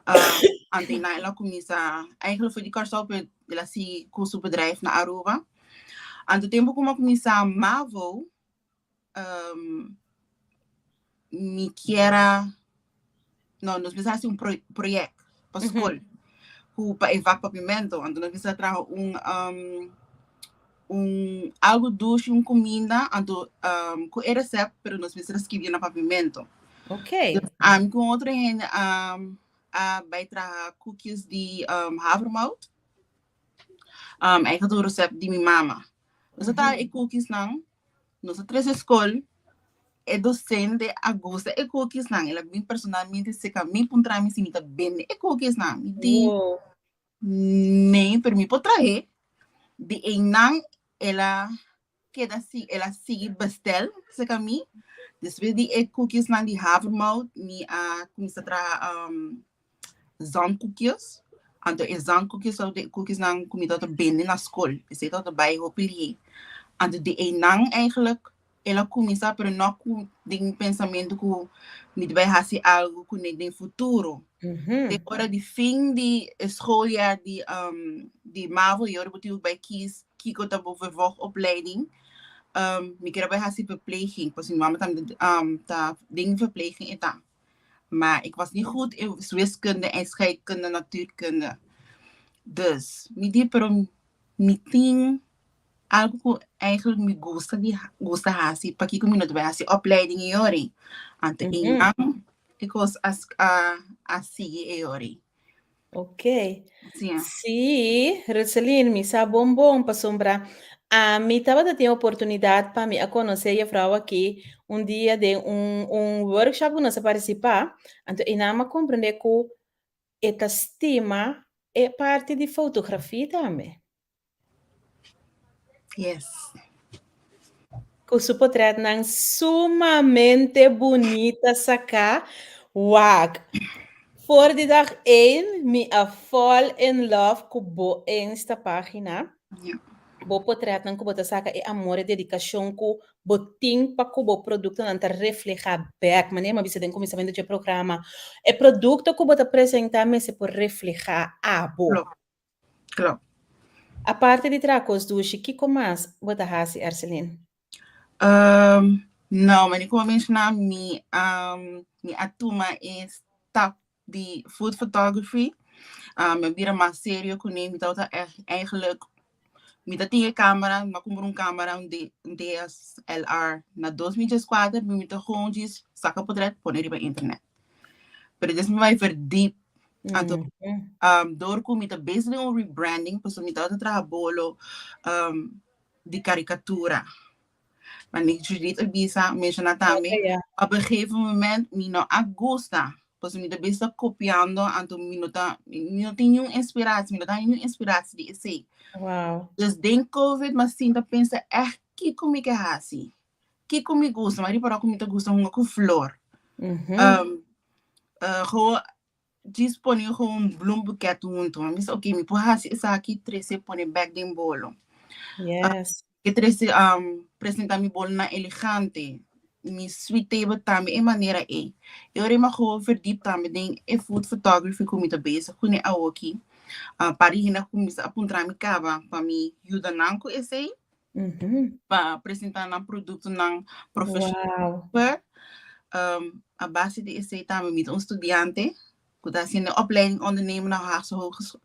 Um, anto einan el a kuminsá, eigenlijk for di Kòrsou, pero el a sigui ku su bedrijf na Aruba. Anto tempu ku mi a kuminsá mavo, um, mi kier a, no, nos mester hasi un pro, project pa skol, ku pa e vak Papiamento. Anto nos mester a traha un, um, un algu dushi, un kuminda, anto um, ku e recept, pero nos mester a skibi na Papiamento. Dus ami ku un otro hende um, a bai traha koekjes di um, havermout. Um, eigenlijk un recept di mi mama. Nos a traha e koekjesnan, nos a trese skol, e docente a gusta e koekjesnan. El a bin personalmente serka mi puntra mi si mi ta bende e koekjesnan. Mi di, nee, pero mi por trahe. Di einan el a keda si, el a sigui bestel serka mi. Despues di e koekjesnan di havermout, mi a kuminsá traha um, zandkoekjes. Anto e zandkoekjes tabata e koekjesnan ku mi tabata bende na skol. Esei tabata bai hopi lihé. Anto di einan eigenlijk el a kuminsá, pero no ku den mi pensamentu ku mi ta bai hasi algu kuné den futuro. Te ora di fin di e schooljaar di, um, di mavo, i ora bo tin ku bai kies kiko ta bo vervolgopleiding, um, mi kier a bai hasi verpleging, pasobra mi mama tambe um, ta den verpleging e ta. Maar ik was niet goed in wiskunde en scheikunde, natuurkunde. Dus, mi di, pero mi tin algo ku eigenlijk mi gusta di gusta hasi, pakiko mi no ta bai hasi opleiding e yori? Anto einan e kos a a a sigui e yori. Ok. Sí, Roselyn, mi sa bon bon pasobra ami tabata tin oportunidat pa mi a konosé juffrouw aki un dia den un un workshop ku nos a partisipá, anto einan mi a komprendé ku e ta stima e parti di fotografia tambe. Yes. Ku su potretnan sumamente bunita saká. Wak. For di dag één mi a fall in love ku bo Insta página. Ja. Bo potretnan ku bo ta saka e amor e dedikashon ku bo tin pa ku bo produktonan ta reflehá bèk. Manera mi a bisa den kuminsamentu dje programa, e produkto ku bo ta presentá mester por reflehá abo. Klopt. Klopt. Aparte di traha kos dushi, kiko mas bo ta hasi, Erselin? Um, no, mane ku a menshoná, mi, um, mi a tuma e stap di food photography. Um, mi a bira mas serio kuné. Mi tabata eigenlijk, mi ta tin e kamera, mi a kumpra un kamera, un D, un DSLR na 2014, mi ta gewoon djis saka portret pone riba internet. Pero des mi bai verdiep. Anto, um, door ku mi ta bezig den un rebranding, pasobra mi tabata traha bolo um, di karikatura. Maar ni Judith a bisa, menciona tambe, op een gegeven moment mi no a gusta. Pasobra mi ta bezig kopiando, anto mi no ta, mi no tin niun inspiratie, mi no ta niun inspiratie di esei. Dus den COVID mi a sinta pensa echt kiko mi ke hasi. Kiko mi gusta, mi a ripara ku mi ta gusta hunga ku flor. Um, uh, gewoon djis pone gewoon bloemboeket hunto. Mi bisa, oké, mi por hasi esaki, trese pone bek den bolo. Ke trese um, presenta mi bolo na elegante. Mi sweet table tambe e manera ei. E ora mi a gewoon verdiep tambe den e food photography ku mi ta bezig kuné awoki. Uh, par di hende a kuminsá a puntra mi kaba pa mi yuda nan ku esei. Pa presentá nan produktonan profeshonal. Um, a base di esei tambe mi ta un studiante ku ta hasiendo opleiding ondernemen na Haagse Hogeschool.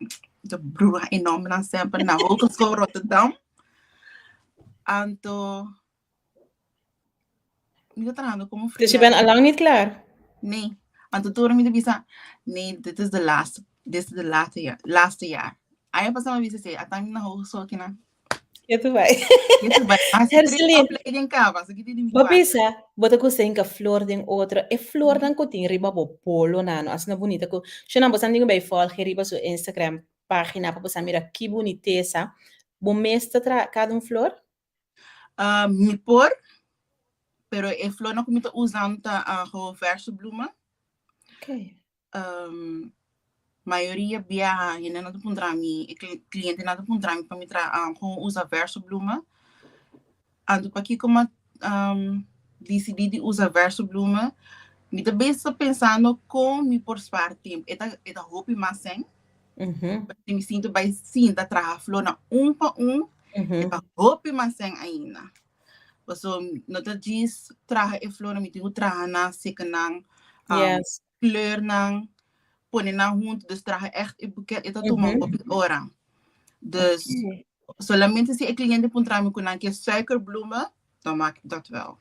Ta brua e nombernan semper na Hogeschool Rotterdam. Anto mi ta trahando como Dus je bent freelancer. allang niet klaar? Nee. Anto tur mi ta bisa, nee, dit is de laatste, dit is de laatste jaar, laatste jaar. Aña pasá mi bisa esei, ata mi na hogeschool kinan. Ke tu bai. Ke tu bai. Hasi tres Herselin. opleiding kaba, so ki di mi Bo kwart. bisa, bo ta gusta hinka flor den otro. E flornan ku tin riba bo polonan, no? Asina bunita ku, shonnan bo sa tin ku bai volge riba su Instagram pagina pa bo sa mira ki bunitesa. Bo mes ta traha kada un flor? Uh, mi por, pero e flornan ku mi ta usando ta uh, gewoon verse bloemen. Okay. Um, mayoria biaha hende nan ta puntra mi, e clientenan ta puntra mi pa mi traha um, gewoon usa verse bloemen. Anto pakiko mi a um, disidí di usa verse bloemen? Mi ta bezig pensando kon mi por spaar tempo. E ta, e ta hopi mas sèn. Si mi sinto bai sinta traha flornan un pa un. E ta hopi mas sèn ainda. Paso no ta djis traha e flornan, mi tin ku traha nan, seka nan, kleurnan, pone nan huntu, dus traha ègt e buket, e ta tuma hopi ora. Dus solamente si e kliente puntra mi ku nan ke suikerbloemen, dan maak ik dat wel.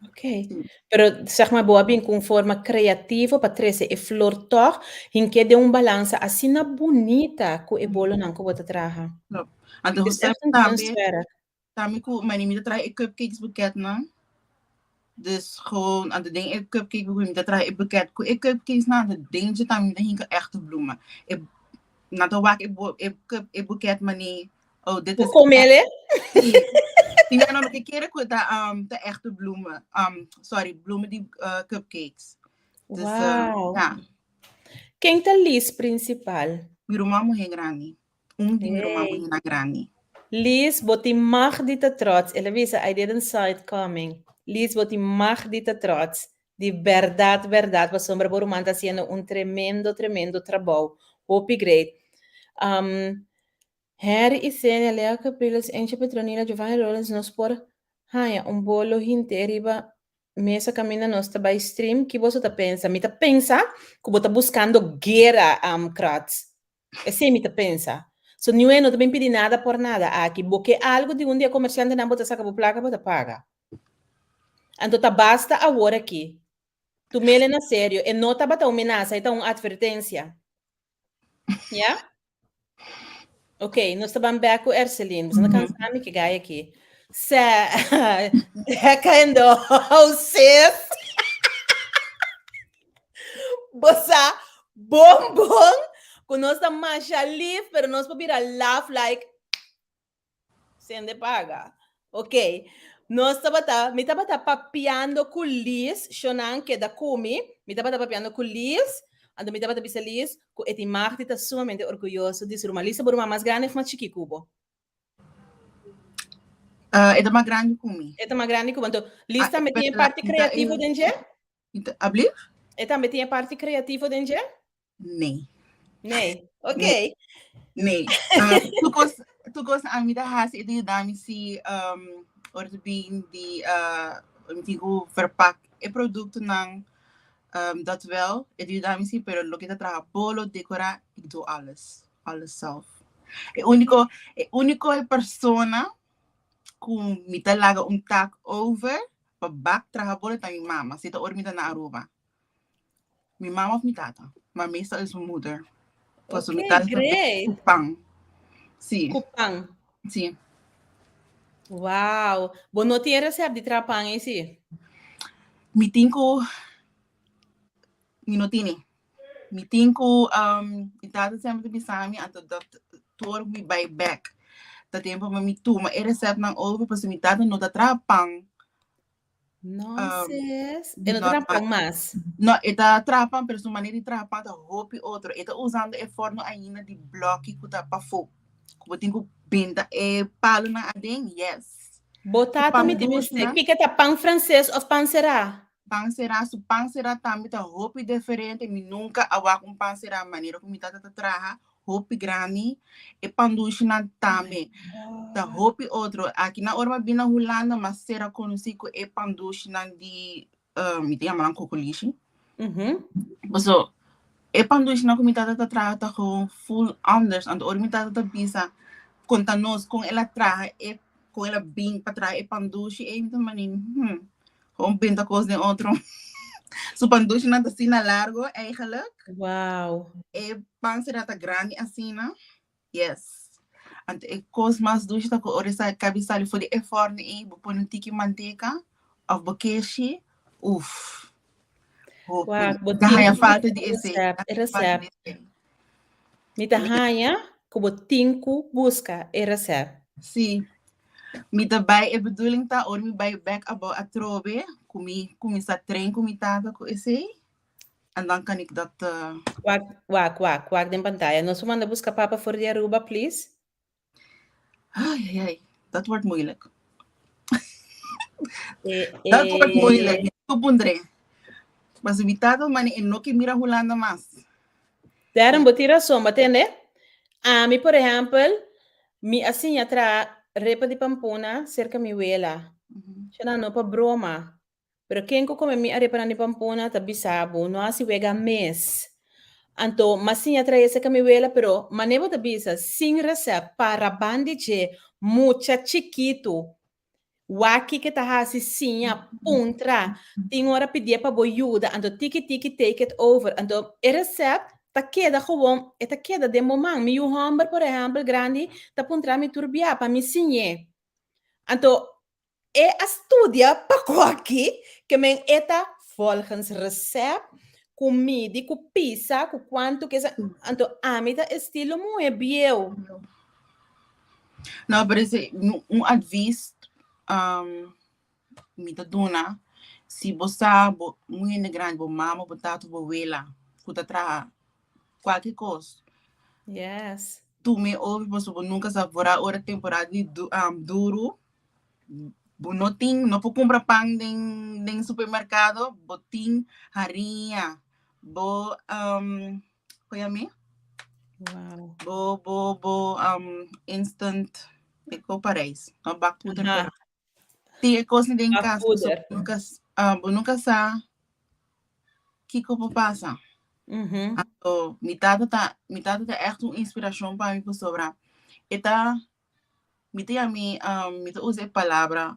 Oké. Pero zeg maar, bo a bin ku un forma kreativo pa trese e flor tòg, hink'é den un balansa asina bunita ku e bolonan ku bo ta traha. Klopt. Anto Het is José echt een tambe, kunstwerk. tambe ku mani mi ta traha e cupcakes buketnan. Dus gewoon, anto den e cupcake buket mi ta traha e buket ku e cupcakes nan, anto den dje tambe mi ta hinka echte bloemen. E, nan ta wak e, bo, e, cup, e buket mani Oh, dit Bo is come ele? Sí. Sí, ja, no, loke kere ku ta, um, ta echte bloemen. Um, sorry, bloemen di uh, cupcakes. Dus, uh, Wow. ja, Ken ta Liz principal? mi ruman muhé grandi. Un di mi ruman Hey. muhénan grandi. Liz, bo tin mag di ta trots. El a bisa, I didn't saw it coming. Liz, bo tin mag di ta trots. Di berdad, berdad, pasobra bo ruman ta haciendo un tremendo, tremendo trabou. Hopi great. Um, Harry i Senia, Leo Capriles, Encho Petronila, Giovanni Rollins nos por haña un bolo hint'é riba mesa kaminda nos ta bai stream. Ki boso ta pensa? Mi ta pensa ku bo ta buskando guera, Kratz. Esei mi ta pensa. So niun e no ta bin pidi nada por nada aki. Bo ke algu di un di e komershantenan bo ta saka bo plaka bo ta paga. Anto ta basta awor aki. Tum'el na serio. E no tabata un menasa, e ta un atvertensia. Ya? Ok, nos ta ban back ku Erselin. Boso no kansa mi ke gai aki. Sa, Deka in the house, sis. Bosa, bon bon, ku nos ta masha lief, pero nos por bira laf like Sende paga. Ok. Nos tabata, mi tabata papiando ku Liz, shonan keda ku mi, mi tabata papiando ku Liz, anto mi tabata bisa Liz ku e tin mag di ta sumamente orguyoso di su ruman. Liz ta bo ruman mas grandi of mas chikí ku bo? Uh, e ta mas grandi ku mi. E ta mas grandi ku bo. Anto, Liz Ah, tambe tin e pero parti mi ta kreativo e- den dje? mi ta- Ablief? E tambe tin e parti kreativo den dje? Nee. Nee. Oké. Nee. Um, tu kos, tu kos a mi ta hasi e ta yuda mi si um, ora te bin di uh, mi tin ku verpak e productonan um, dat wel. E ta yuda mi si, pero loke ta traha bolo, decora, ik doe alles. Alles zelf. E único, e único persona ku mi ta laga un taak over pa bak traha bolo ta mi mama. Si ta ora mi ta na Aruba. Mi mama of mi tata, maar meestal is mijn moeder. Paso mi Oké, tata ta great. ku pan. Sí, Ku pan. sí. Wow. Bo no tin e recept di traha pan ei sí? Mi tin ku mi no tini. Mi tin ku um, mi tata semper ta bisa mi anto dat tur mi bai bek. Ta tempo pa mi tuma e receptnan over pasobra mi tata no ta traha pan. No, Um, sis. E no ta normal. traha pan mas. No, e ta traha pan, pero su manera di traha pan ta hopi otro. E ta usando e forno ainda di blokkie ku ta pafó. Ku bo tin ku binta e palonan aden, yes. Bo tata Pan mi tin dushi, mistake. nan. Kiko ta pan franses of pan será? Pan será, su pan será tambe ta hopi diferente. Mi nunca a wak un pan será manera ku mi tata ta traha. Hopi grandi. E pan dushinan tambe ta hopi otro. Aki na ora mi a bin na Hulanda mi a sera konosí ku e pan dushinan di mi ta yama nan kokolishi. Paso e pan dushinan ku mi tata ta traha ta gewoon full anders. Anto ora mi tata ta bisa konta nos kon el a traha e kon el a bin pa traha e pan dushi ei mi ta mani hmm gewoon binta kos den otro. Su pan dushinan ta asina largo eigenlijk. Wow. E pan será ta grandi asina. Yes. Anto e kos mas dushi ta ku ora e sa kabi sali for di e forno ei, bo pone un tiki manteka of bo keshi, uff. Hopi. Wak, bo Ta tin haña ku falta buska di e esei. recept, Ta e haña falta recept. di esei. Mi ta haña ku bo tin ku buska e recept. Sí. Mi ta bai, e bedoeling ta ora mi bai bek abou atrobe, ku mi kuminsá train ku mi tata ku esei. En dan kan ik dat. Wak, wak, wak, wak den pantaya. Nos por manda buska papa for di Aruba, please? Ay, ay, ay. Dat wordt moeilijk. Eh, Dat wordt eh, moeilijk. Ku pondré. Pasobra mi tata mane e no ke mira Hulanda mas. Daarom bo tin rason, bo tende? Ami, por ehempel, mi a siña traha repa di pampuna serka mi wela. Shana no pa broma. Pero ken ku kome mi arepanan di pampuna ta bisa bo, no hasi wega mes. Anto m'a siña trae serka mi wela, pero mane bo ta bisa, sin resèpt, para ban di dje, mucha chikitu. Wak kiko ta hasi, siña, puntra, tin ora pidié pa bo yuda, anto tiki tiki take it over. Anto e resèpt ta keda gewoon, e ta keda den bo man. Mi yu hòmber, por ehèmpel, grandi, ta puntra mi tur bia pa mi siñ'é. Anto e a studia pa koki, ke men e ta volgens resèpt, ku midi, ku pisa, ku kuantu kesa. Anto ami ta estilo muhé bieu. No, pero ese, un advies um, mi ta duna, si bo sa, bo, un hende grandi, bo mama, bo tata, bo wela, ku ta traha kualke kos. Yes. Tuma e over pasobra bo nunka sa vooral ora temporada di du, um, duru, bo no tin, no por kumpra pan den, den supermerkado, bo tin hariña, bo um, Hoe yami? Wow. Bo, bo, bo, um, instant, ik ko Parijs. No bakpoeder, Aha. pero tin e kos den kas, so Bakpoeder. bo nunca, ah, bo nunca sa kiko por pasa. Mhm. Anto, mi tata ta, mi tata ta echt un inspirashon pa mi pasobra e ta, mi ta yami, um, mi ta usa e palabra,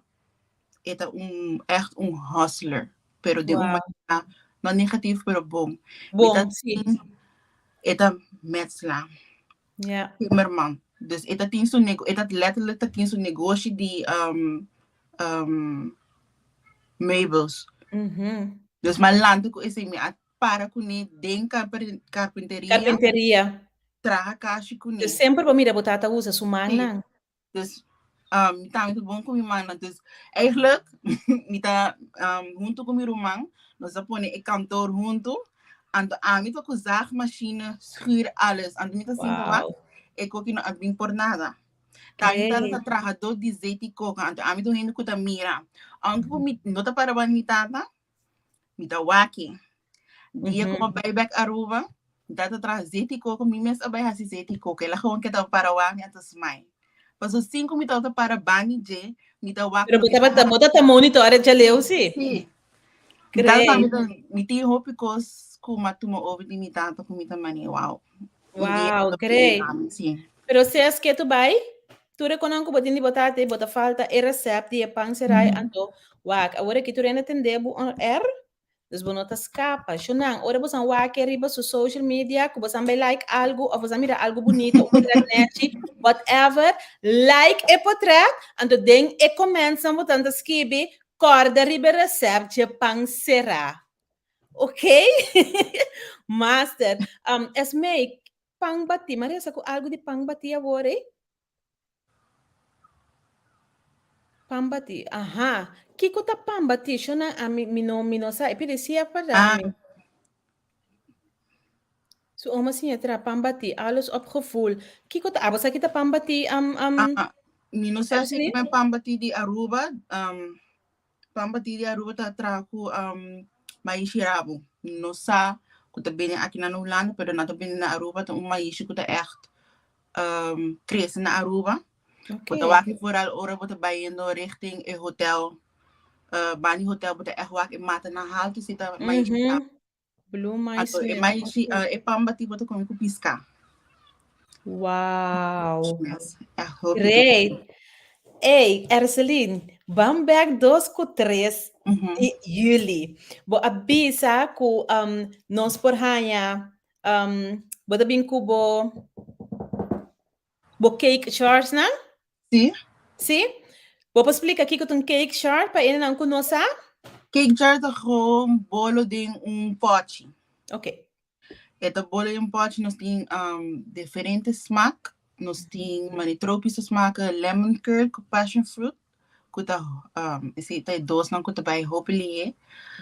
e ta un, echt un hustler, pero den un Wow. manera no negatief, pero bon. Mi ta Bon, sí. tin, e ta metsla, Ja. timmerman. Dus e ta tin su nego, e ta letterlijk ta tin su negoshi di um, um, meubels. Mhm. Dus m'a lanta ku esei, mi a para kuné den karper, karpinteria. Karpinteria. Traha kashi kuné. Dus semper bo mira bo tata usa su Sí. mannan. Dus um, mi tambe ta bon ku mi mannan. Dus eigenlijk, mi ta um, hunto ku mi ruman, nos a pone e kantoor hunto. Anto ami ta ku zaagmachine, schuur, alles. Anto mi ta sinta wak, Wow. e koki no a bin por nada. Ta mi tata Great. ta trahadó di zeet i koka. Anto ami ta un hende ku ta mira. Aunke ku mi no ta para ban mi tata, Mi ta waki. Dia ku mi bai bek Aruba, mi tata traha zeti koko, mi mes a bai hasi zeti koko. El a gewoon keda para wak, mi a ta smile. Paso sin ku mi tabata para bani dje, mi ta wak Pero bo loke ta tabata, bo ta monitor e djaleu si. Sí. Mi tata Great. tambe ta, mi tin hopi kos ku mi a tuma over di mi tata ku mi ta mani, wow. Un dia Wow, ta great. ami, sí. Pero seas ke tu bai, tur e konan ku bo tin di bo tata ei, bo ta falta e resèpt di e pan serai, anto wak, awor aki tur hende tende bo on air, dus bo no ta skapa. Shunan, ora bosan wak e riba su social media, ku bosan bai like algu òf bosan mira algu bunito, un potrèt nèchi, whatever, like e potrèt, anto den e commentsnan bo tan ta skibi, kòrda riba e resèpt dje pan será. Ok? Master. Um, Esmee, pan batí. Maria sa ku algu di pan batí awor, eh? Pan batí. Aha. Kiko ta pan batí? Shona, a mi, mi no, mi no sa. E pidi siya pa Ah. mi. Su oma siña tra pan batí. Alles op gevoel. Kiko ta, abo sa kita pan batí? Um, um, Ah, mi no sa si Ebsenie? mijn pan batí di Aruba. Um, Pan batí di Aruba ta traha ku maishi rabu. No sa ku ta bini aki na Hulanda, pero nan ta bini na Aruba, ta un maishi ku ta ègt krese na Aruba. Bo ta wak vooral ora bo ta bayendo richting e hotel, Bani Hotel, bo ta ègt wak e matanan haltu si ta maishi rabu. Blue mais Anto e mel. maishi, Ok. e pan batí bo ta kome ku piská. Wow. Yes, echt hopi dushi. Great. Ey, Erselien, ban bek dos ku tres di juli. Bo a bisa ku um, nos por haña um, bo ta bin ku bo bo cake jars nan? Sí. Sí? Bo por splika kiko ta un cake jar pa enenan ku no sa? Cake jar ta gewoon bolo den un pochi. Ok. E ta bolo den un pochi, nos tin um, diferente smaak. Nos tin mani tropische smaken, lemon curd ku passion fruit, ku ta um, esei ta e dosnan ku ta bai hopi lihe.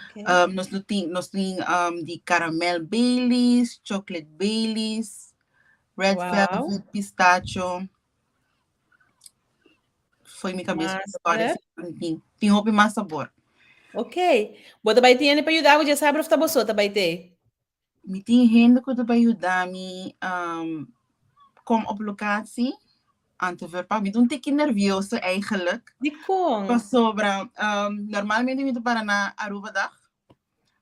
Ok. Um, nos no tin, nos tin um, di caramel Baileys, chocolate Baileys, red Wow. velvet, pistacho. Foi mi cabeza Master. Tin, tin hopi mas sabor. Ok. Bo ta bai tin hende pa yuda bo djasabra of ta bo so ta bai te? Mi tin hende ku ta bai yuda mi um, kom op locatie. Anto verpak. Mi ta un tiki nervioso eigenlijk. Dikon? Pasobra um, normalmente mi ta para na Aruba dag.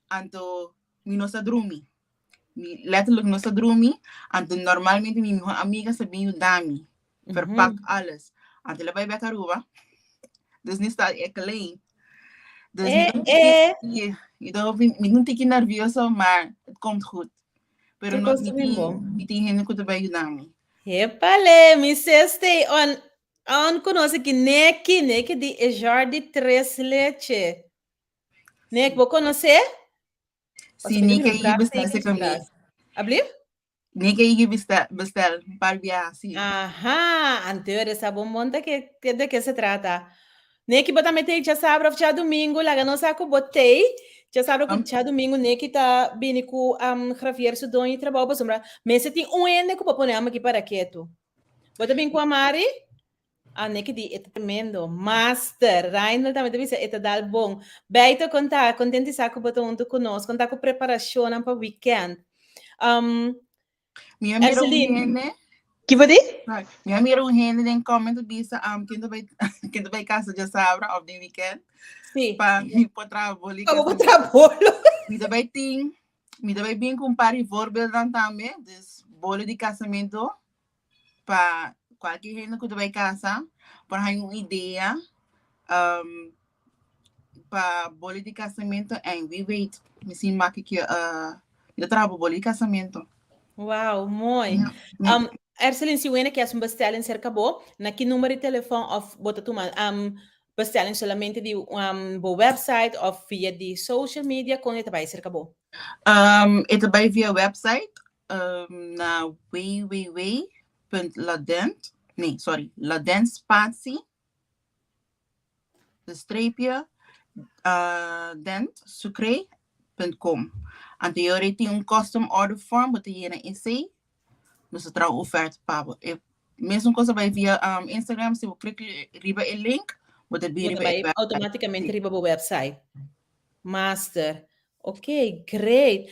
Anto mi no sa drumi. Mi letterlijk no sa drumi. Anto normalmente mi mihor amiga sa bin yuda mi. Verpak alles. Anto el a bai bek Aruba. Dus nu sta ik alleen. Dus mi Eh, ta un eh. tiki, mi ta hopi- mi ta un tiki nervioso, maar het komt goed. Pero Tur no, kos mi ta bin tin, bon. mi tin hende ku ta bai yuda mi. Hepale, mi sestei on on konosi ki Neki, Neki di e jar di tres leche. Nek, bo konosé? Si, Neki a yigi bestel serka mi. Ablief? Neki a yigi bestel, bestel un par biaha, si. Aha, anto sa bon bon ta ke, de ke se trata. Neki, bo tambe tei djasabra of djadumingu, laga nos sa ku bo tei. Djasabra ku djadumingu Neki ta bini ku um, Javier su doño di trabou pasobra mester tin un hende ku bo pone amo aki para ketu. Bo ta bin ku Amari? Ah, Neki di e ta tremendo. Master. Reinhold tambe ta bisa e ta dal bon. Beito kon ta? Kontent di sa ku bo ta huntu ku nos. Kon ta ku preparashonnan pa weekend? Um, Mi a mira un Erseline. hende. Ki bo di? Sorry. Mi a mira un hende den comment bisa um, ken ta bai ken ta bai casa djasabra of den weekend Sí. pa mi por traha boli Pa bo por casamento. traha bolo. Mi ta bai tin, mi ta bai bin ku un par di voorbeelden tambe, dus bolo di casamento pa cualkier hende ku ta bai casa por haña un idea um, pa boli di casamento en wie weet misschien maak ik je uh, mi ta traha bo boli di casamento. Wow, mooi. Ja, ja. Erselin, si wene kier un bestelling cerca bo, na ki numero di telefon of bo ta tuma bestelling solamente di bo website of via di social media, kon e ta bai cerca bo? E ta bai via website na www.ladent, nee, sorry, ladent spatie, de streepje, dentsucre.com. Anto yo tin un custom order form, bo ta yena esei, nos ta traha un oferta pa bo. E mesun kos ta bai via Instagram, si bo klik riba e link, bo ta bin Bo ta riba e bai website. automaticamente riba bo website. Master. Ok, great.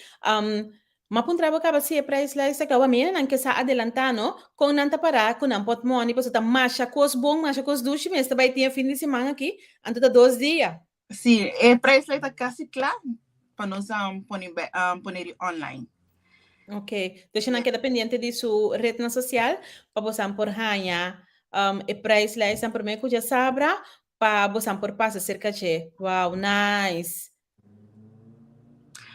Ma puntra bo kaba si e prijslijst ta kla. Wa mi nan ke sa adelantá no, kon nan ta pará ku nan pòtmòni pasobra ta masha kos bon, masha kos dushi mes ta bai tin e fin di siman aki, anto ta dos dia. Sí, e prijslijst ta kasi kla pa nos pone pone di online. Ok, dus nan keda pendiente di su rednan sosial pa bosan por haña e prijslijstnan promé ku djasabra pa bosan por pasa serka dje. Wow, nice.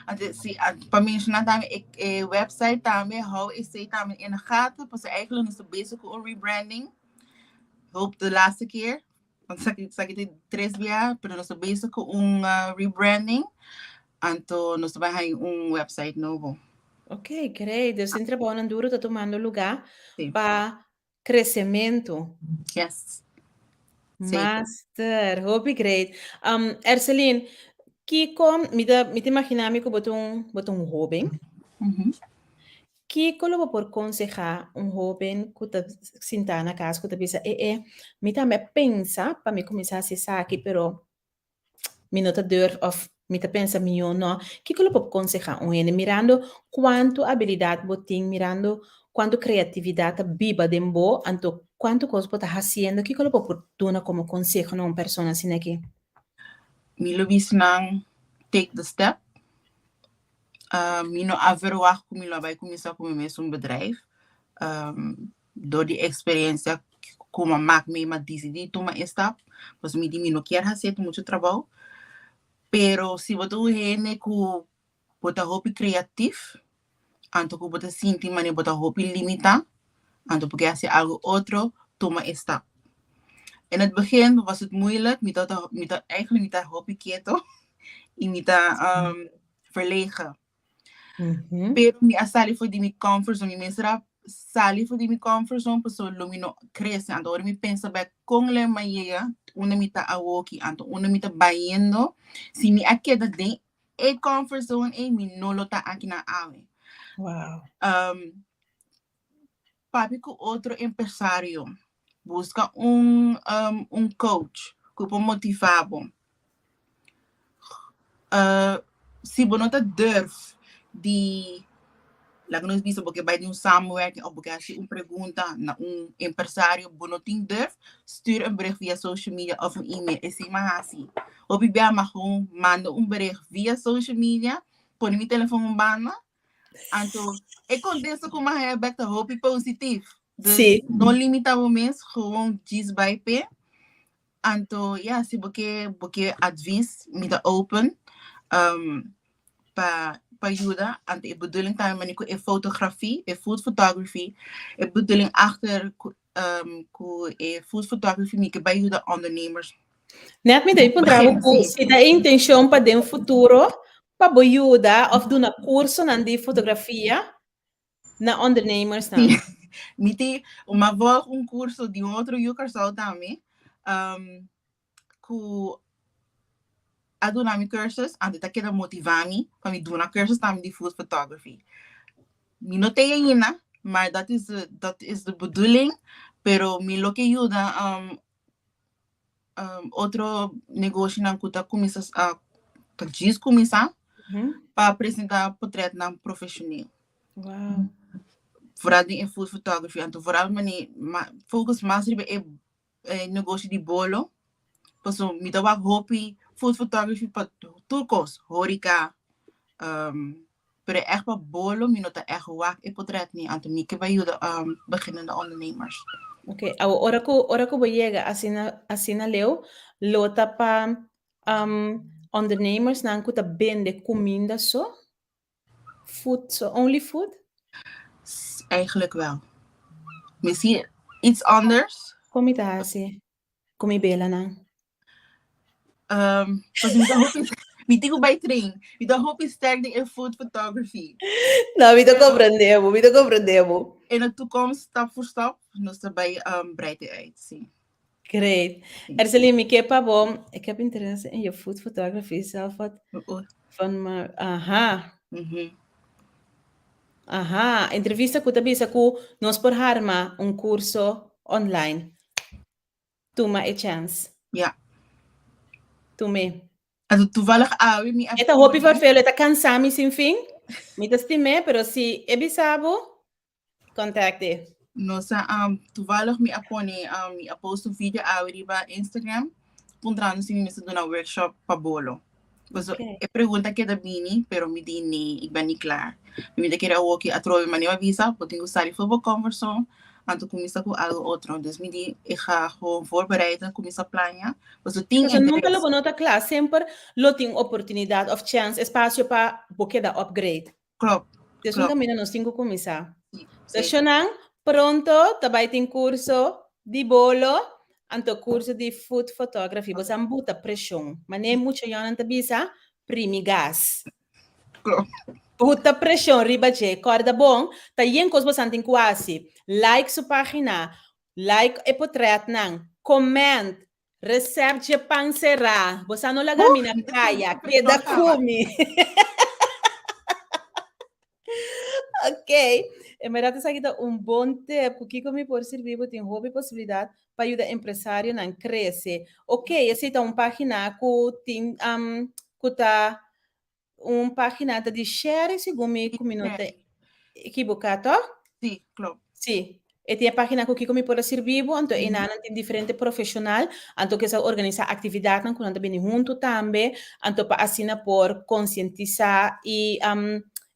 Anto, si, pa menciona tambe e, e website tambe, hou esei tambe in de gaten, pasobra eigenlijk nos ta bezig ku un rebranding. Hoop de laatste keer, want esaki, esaki ta tres bia, pero nos ta bezig ku un rebranding. Anto nos ta bai haña un website nobo. Ok, great. Dus den trabounan duro ta tumando lugá Sí. pa kresementu. Yes. Zeker. Master, hopi great. Erseline, kiko, mi ta, mi ta imaginá mi ku bo ta un, bo ta un hóben. Kiko lo bo por konsehá un hóben ku ta sintá na kas ku ta bisa, e e, mi tambe a pensa pa mi kuminsá hasi esaki, pero mi no ta durf of mi ta pensa mihó no. Kiko lo por konsehá un hende mirando kuantu abilidat bo tin, mirando kuantu kreatividat ta biba den bo, anto kuantu kos bo ta hasiendo, kiko lo bo por duna komo konseho na un persona asina aki? Mi lo bisa nan take the step. Mi no a verwacht ku mi lo a bai kuminsá ku mi mesun bedrijf. Dor di eksperensia ku mi a mak mi a disidí tuma e stap, pasobra mi di mi no kier hasi e muchu trabou. Pero si bo ta un hende ku bo ta hopi kreatif, anto ku bo ta sinti manera bo ta hopi limitá, anto bo ke hasi algu otro, tuma e stap. In het begin was het moeilijk, mi ta mi ta eigenlijk mi ta hopi keto i mi ta verlegen. Pero mi a sali for di mi comfort zone, mi mester a sali for di mi comfort zone pasobra lo mi no crece. Anto ora mi pensa bek con leu mi a yega, unda mi ta awoki, anto unda mi ta bayendo, si mi a keda den e comfort zone ei, mi no lo ta aki na awe. Papia ku otro empresario, buska un un coach ku por motivá bo. Si bo no ta durf di. Laga nos bisa bo ke bai den un samenwerking of bo ke hasi un pregunta na un empresario, bo no tin durf, stuur een bericht via social media of un email. Esei mi a hasi. Hopi bia mi a gewoon manda un bericht via social media, pone mi telefon un banda, anto e contesta ku mi a haya bek ta hopi positief. Dus no limita bo mes, gewoon djis bai p'e. Anto ya, si bo ke bo ke advies, mi ta open um, pa pa yuda. Anto e bedoeling tambe mani ku e fotografie, e food photography, e bedoeling achter ku um, ku e food photography mi ke bai yuda ondernemers. Net mi ta puntra bo ku si ta e intenshon pa den futuro pa bo yuda of duna kursonan di fotografia na ondernemersnan. Sí. Mi tin, mi a volg un curso di un otro yu Kòrsou tambe, um, ku a duna mi cursus, anto ta keda motivá mi pa mi duna cursus tambe di food photography. Mi no tin ainda, maar dat is de, dat is de bedoeling, pero mi lo ke yuda um, um, otro negoshinan ku ta kuminsá, uh, ta djis kuminsá, pa presentá potretnan profeshoneel. Wow. Vooral den e food photography. Anto vooral mane ma, focus mas riba e, e negoshi di bolo. Paso mi ta wak hopi food photography pa tur kos, horeca, um, pero echt pa bolo mi no ta echt wak e potret ni. Anto mi ke bai yuda um, beginnende ondernemers. Oké, awo ora ku ora ku bo yega asina asina leu, lo ta pa um, ondernemersnan ku ta bende kuminda so? Food, so only food? Eigenlijk wel. Misschien iets anders. Kon mi ta hasi ku mi belanan? Um, pues mi ta hopi, mi tin ku bai train. Mi ta hopi sterk den e food photography. No, mi ta comprende bo, mi ta comprende bo. In de toekomst, stap voor stap, nos ta bai um, breid e uit, sí. Great. Erselien, mi ke pa bo, ik heb interesse in je food photography zelf wat van maar, aha. Aha, entrevista ku ta bisa ku nos por harma un curso online. Tuma e chance. Ja. Tum'é. Anto toevallig awe mi a E ta hopi verveel, e ta cansa mi sin fin. Mi ta stim'é, pero si e bisa bo, contact e. Nos a um, toevallig mi a pone um, mi a post un video awe riba Instagram puntrando si mi mester duna workshop pa bolo. Paso Okay. e pregunta keda bini, pero mi di nee, ik ben niet klaar. Mi ta kere awoki atrobe manera mi a bisa, bo tin ku sali for bo comfort zone, anto kuminsa ku algo otro. Dus mi di, ik ga gewoon voorbereiden, kuminsa plania. Paso tin Paso nunca lo interes. bo no ta kla, semper lo tin oportunidad of chance, espacio pa bo keda upgrade. Klopt, Dus un klopt. kaminda nos tin ku kuminsá. Sí, Dus zeker. shonan, pronto ta bai tin kurso di bolo, anto kurso di food photography. Bo sa buta preshon. Manera mucha yònan ta bisa, primi gas. Klopt. Buta preshon riba dje. Kòrda bon, ta yen kos bo san tin ku hasi. Like su página, like e potrètnan, comment, Recept dje pan será. Bo sa no laga mi na kaya. Keda ku mi. Ok. En berdad esaki ta un bon tip. Ku kiko mi por sirbi bo tin hopi posibilidat pa yuda empresarionan krese. Ok, esei ta un pagina ku tin um, ku ta Un pagina ta di Sherry segun mi ku mi no ta ekiboká, tòg? Sí, klopt. Sí. E tin e pagina ku kiko mi por a sirbi bo, anto enanan tin diferente profeshonal, anto ke sa organisá aktividatnan ku nan ta bini huntu tambe, anto pa asina por konsientisá i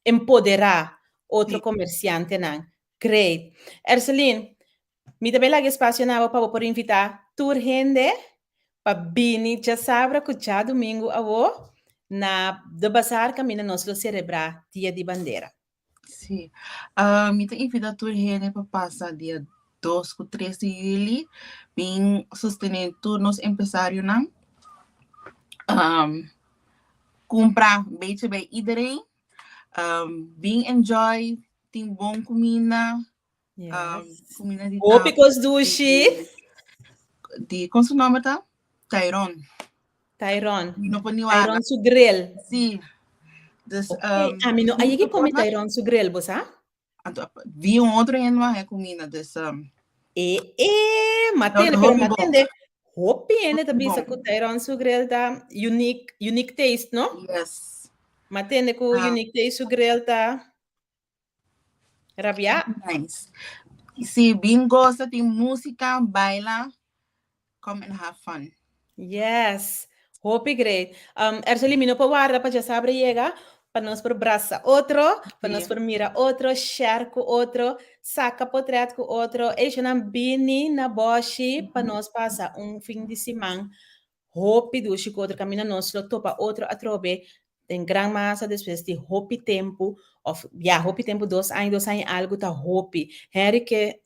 empoderá otro komersiantenan. Great. Erselin, Mi ta bay laga espacio na bo pa bo por invita tur hende pa bini djasabra cu djadumingu awo na De Bazaar caminda nos lo celebra Dia di Bandera. Sí. Uh, mi ta invita tur hende pa pasa dia 2 cu 3 di juli. Bin sostene tur nos empresarionan. Um, cumpra een beetje bij iedereen. Um, bin enjoy, tin bon comida. Yes. Kumina di Hopi tap. kos dushi. Di, kon su nomber ta? Tyron. Tyron. Mi no por ni warda. Tyron su grill. Sí. Dus, Ok, um, ami no a yega come porta. Tyron su grill, bo sa? Anto, vi un otro hende mas kumina, dus um, E, e, ma Dat tende, pero hopi ma bon. tende, hopi hende ta Hopi bisa bon. ku Tyron su grill ta unique, unique taste, no? Yes. Ma tende ku Ah. unique taste su grill ta. Rabia. Nice. Si, bin goza, tin música, baila, come and have fun. Yes. Hopi great. Um, Ercely, mi no por warda pa djasabra yega, pa nos por brasa otro, pa nos por mira otro, share ku otro, saka potret ku otro. Eishonan bini na boshi pa nos pasa un fin di siman hopi dushi ku otro kaminda nos lo topa otro atrobe den gran masa despues di hopi tempu of ya hopi tempu dos aña dos aña algu ta hopi. Henry ke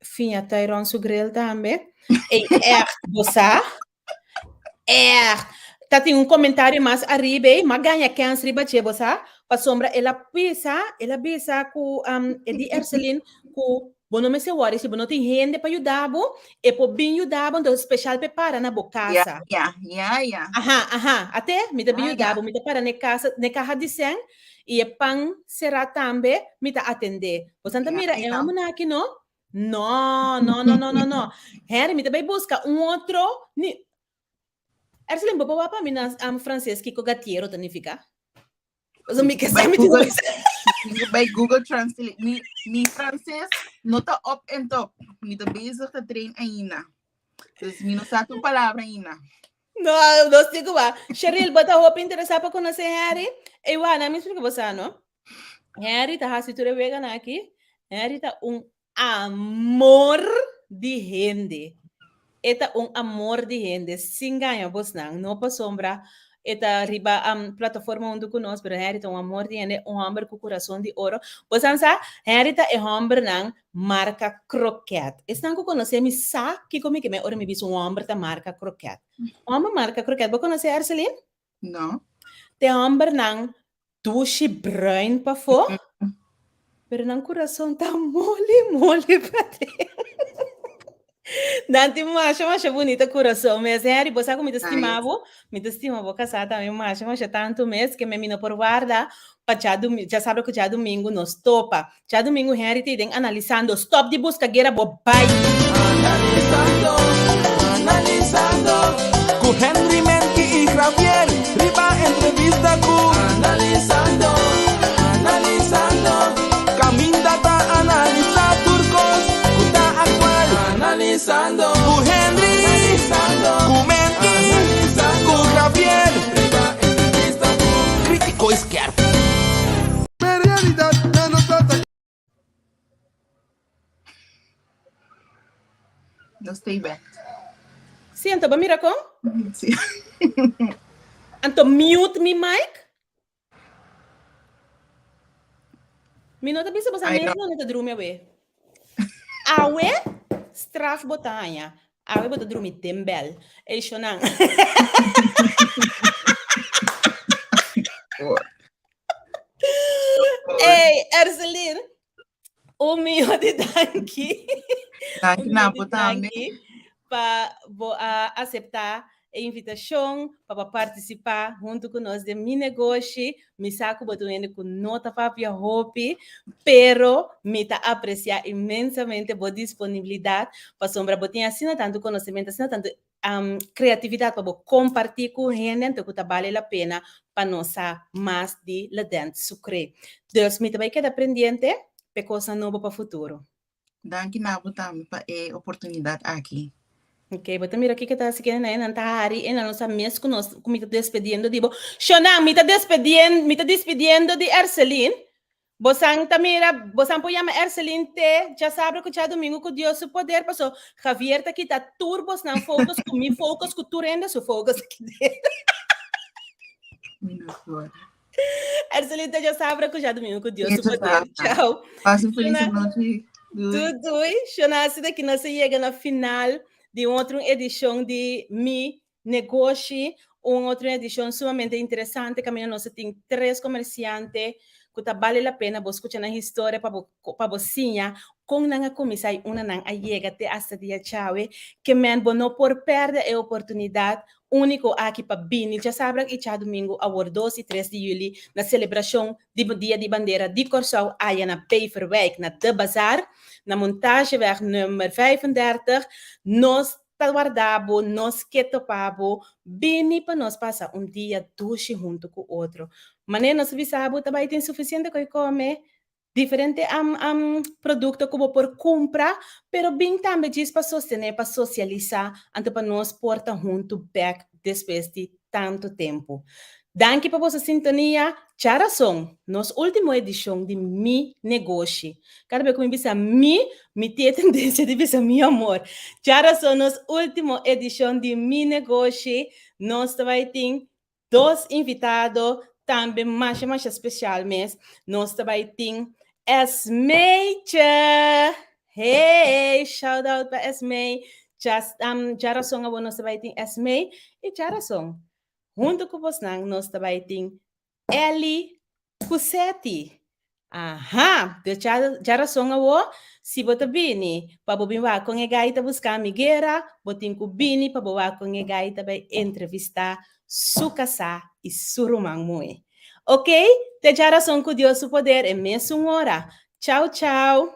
fiña Tyron su grill tambe. Ey echt bo sa? Echt. Ta tin un komentario mas ariba ey, m'a gaña kens riba dje bo sa? Pasobra el a bisa, el a bisa ku um, e di Erselin ku bo no mester wòri si bo no tin hende pa yuda bo, e por bin yuda bo, entonces special p'e para na bo Ja, casa. ja, ja, ja. Aha, aha, ate, mi ta bin Ah, yuda ja. bo, mi ta para n'e casa, n'e kaha di sèn, i e pan será tambe, mi ta atendé. Bosan ta Ja, mira e ja. hòmbernan aki no? No, no, no, no, no, no. Henry, mi ta bai buska un otro, ni, Erselin, bo por wak pa mi na um, franses kiko gatiero ta nifiká? Pasobra mi ke Bij sa mi tin Google, bisa. bij Google Translate. Mi, mi Franses no ta op en top. Mi ta bezig te train ainda. Dus mi no sa tu palabra ainda. No, nos tin ku wak. Cheryl, bo ta hopi interesá pa konosé Henry? Ey, wak, na mi explica bo sa, no? Henry ta hasi tur e weganan aki. Henry ta un amor di hende. E ta un amor di hende, sin gaña bosnan. No pasobra e ta riba um, plataforma huntu ku nos, pero Henry ta un amor di hende, un hòmber ku kurason di oro. Bosan sa, Henry ta e hòmbernan marka kroket. Esnan ku konosé mi sa kiko mi ke men ora mi bisa un hòmber ta marka kroket. Un hòmber marka kroket, bo konosé Erselin? No. Te hòmbernan Dushi bruin pafó, pero nan kurason ta moli moli paden. Nan tin masha masha bunita kurason mes. Henry, bo sa ku mi ta stima bo, mi ta stima bo kasá tambe masha masha tantu mes ke mi no por warda pa djadumingu, djasabra ku djadumingu nos topa. Djadumingu Henry ta den analisando, stop di buska guera bo bai. Analisando, analisando Ku Henry Menki i Javier Riba entrevista ku Analisando, analisando Kaminda ta analisa tur kos ku ta aktual Analisando Ku Henry, ku Menki, ku Javier Riba entrevista ku Kritiko i skerp. No stay back. Sí, anto ba mira kon? Sí. Anto mute mi mic? Mi no ta bisa bosa Ay, mes no. no ta drumi awe. Awe, straf bo ta haña. Awe bo ta drumi den bel. Ey, shonan. Ey, Erselin, un miyo di danki. Danki Un na miyo di bo tambe. danki pa bo a acepta e invitacion pa bo participa hunto cu nos den Mi Negoshi. Mi sa cu bo ta un hende cu no ta papia hopi, pero mi ta aprecia inmensamente bo disponibilidad pasobra bo tin asina tanto conocemento, asina tanto creatividad pa bo comparti cu hende anto cu ta bale la pena pa nos sa mas di Ledent Sucre. Dus mi ta bay keda pendiente p'e cosnan nobo pa futuro. Danki na bo tambe pa e oportunidad aki. Ok, bo ta mira kiko ta hasi kende nan, nan ta hari e nan no sa mes ku nos ku mi ta despediendo di bo. Shonnan, mi ta despedien, mi ta despidiendo di Erselin. Bosan ta mira, bosan por yama Erselin te djasabra ku djadumingu ku Dios su poder, paso Javier ta kita tur bosnan focus ku mi focus ku tur hende su focus ta kita. Mi no por. Erselin te djasabra ku djadumingu ku Dios Te su poder. djasabra. Chao. Pasa un feliz Shona, nochi. Doei. Doei doei. Shona, asina ki nos a yega na final di un otro edishon di Mi Negoshi, un otro edishon sumamente interesante kaminda nos a tin tres komersiante ku ta bale la pena bo skucha nan historia pa bo pa bo siña kon nan a kuminsá i unda nan a yega te asta dia djawe. Ke men bo no por pèrdè e oportunidat úniko aki pa bini djasabra i djadumingu awor dos i tres di yüli na selebrashon di Dia di Bandera di Kòrsou aya na Beverwijk na De Bazaar na Montageweg nummer 35. Nos ta warda bo, nos ke topa bo, bini pa nos pasa un dia dushi huntu ku otro. Manera nos a bisa bo ta bai tin sufisiente koi kome. Diferente produkto ku bo por kumpra, pero bin tambe djis pa sostené, pa sosialisá, anto pa nos por ta huntu bèk despues di tantu tempu. Danki pa boso sintonia. Djarason, nos último edishon di Mi Negoshi. Kada bes ku mi bisa mi, mi tin e tendensia di bisa mi amor. Djarason, nos último edishon di Mi Negoshi, nos ta bai tin Dos invitado tambe masha masha special mes. Nos ta bai tin Esmeetje. Hey, shout out pa Esmee. Just djarason abo nos ta bai tin Esmee i djarason. Hunto ku bosnan nos ta bai tin Ellie Cusetti. Aha, dus djarason awo, si bo ta bini pa bo bin wak kon e gai ta buska amiguera, bo tin ku bini pa bo wak kon e gai ta bai entrevistá su kasá i su ruman muhé. Ok, te djarason ku Dios su poder e mesun ora. Chau chau!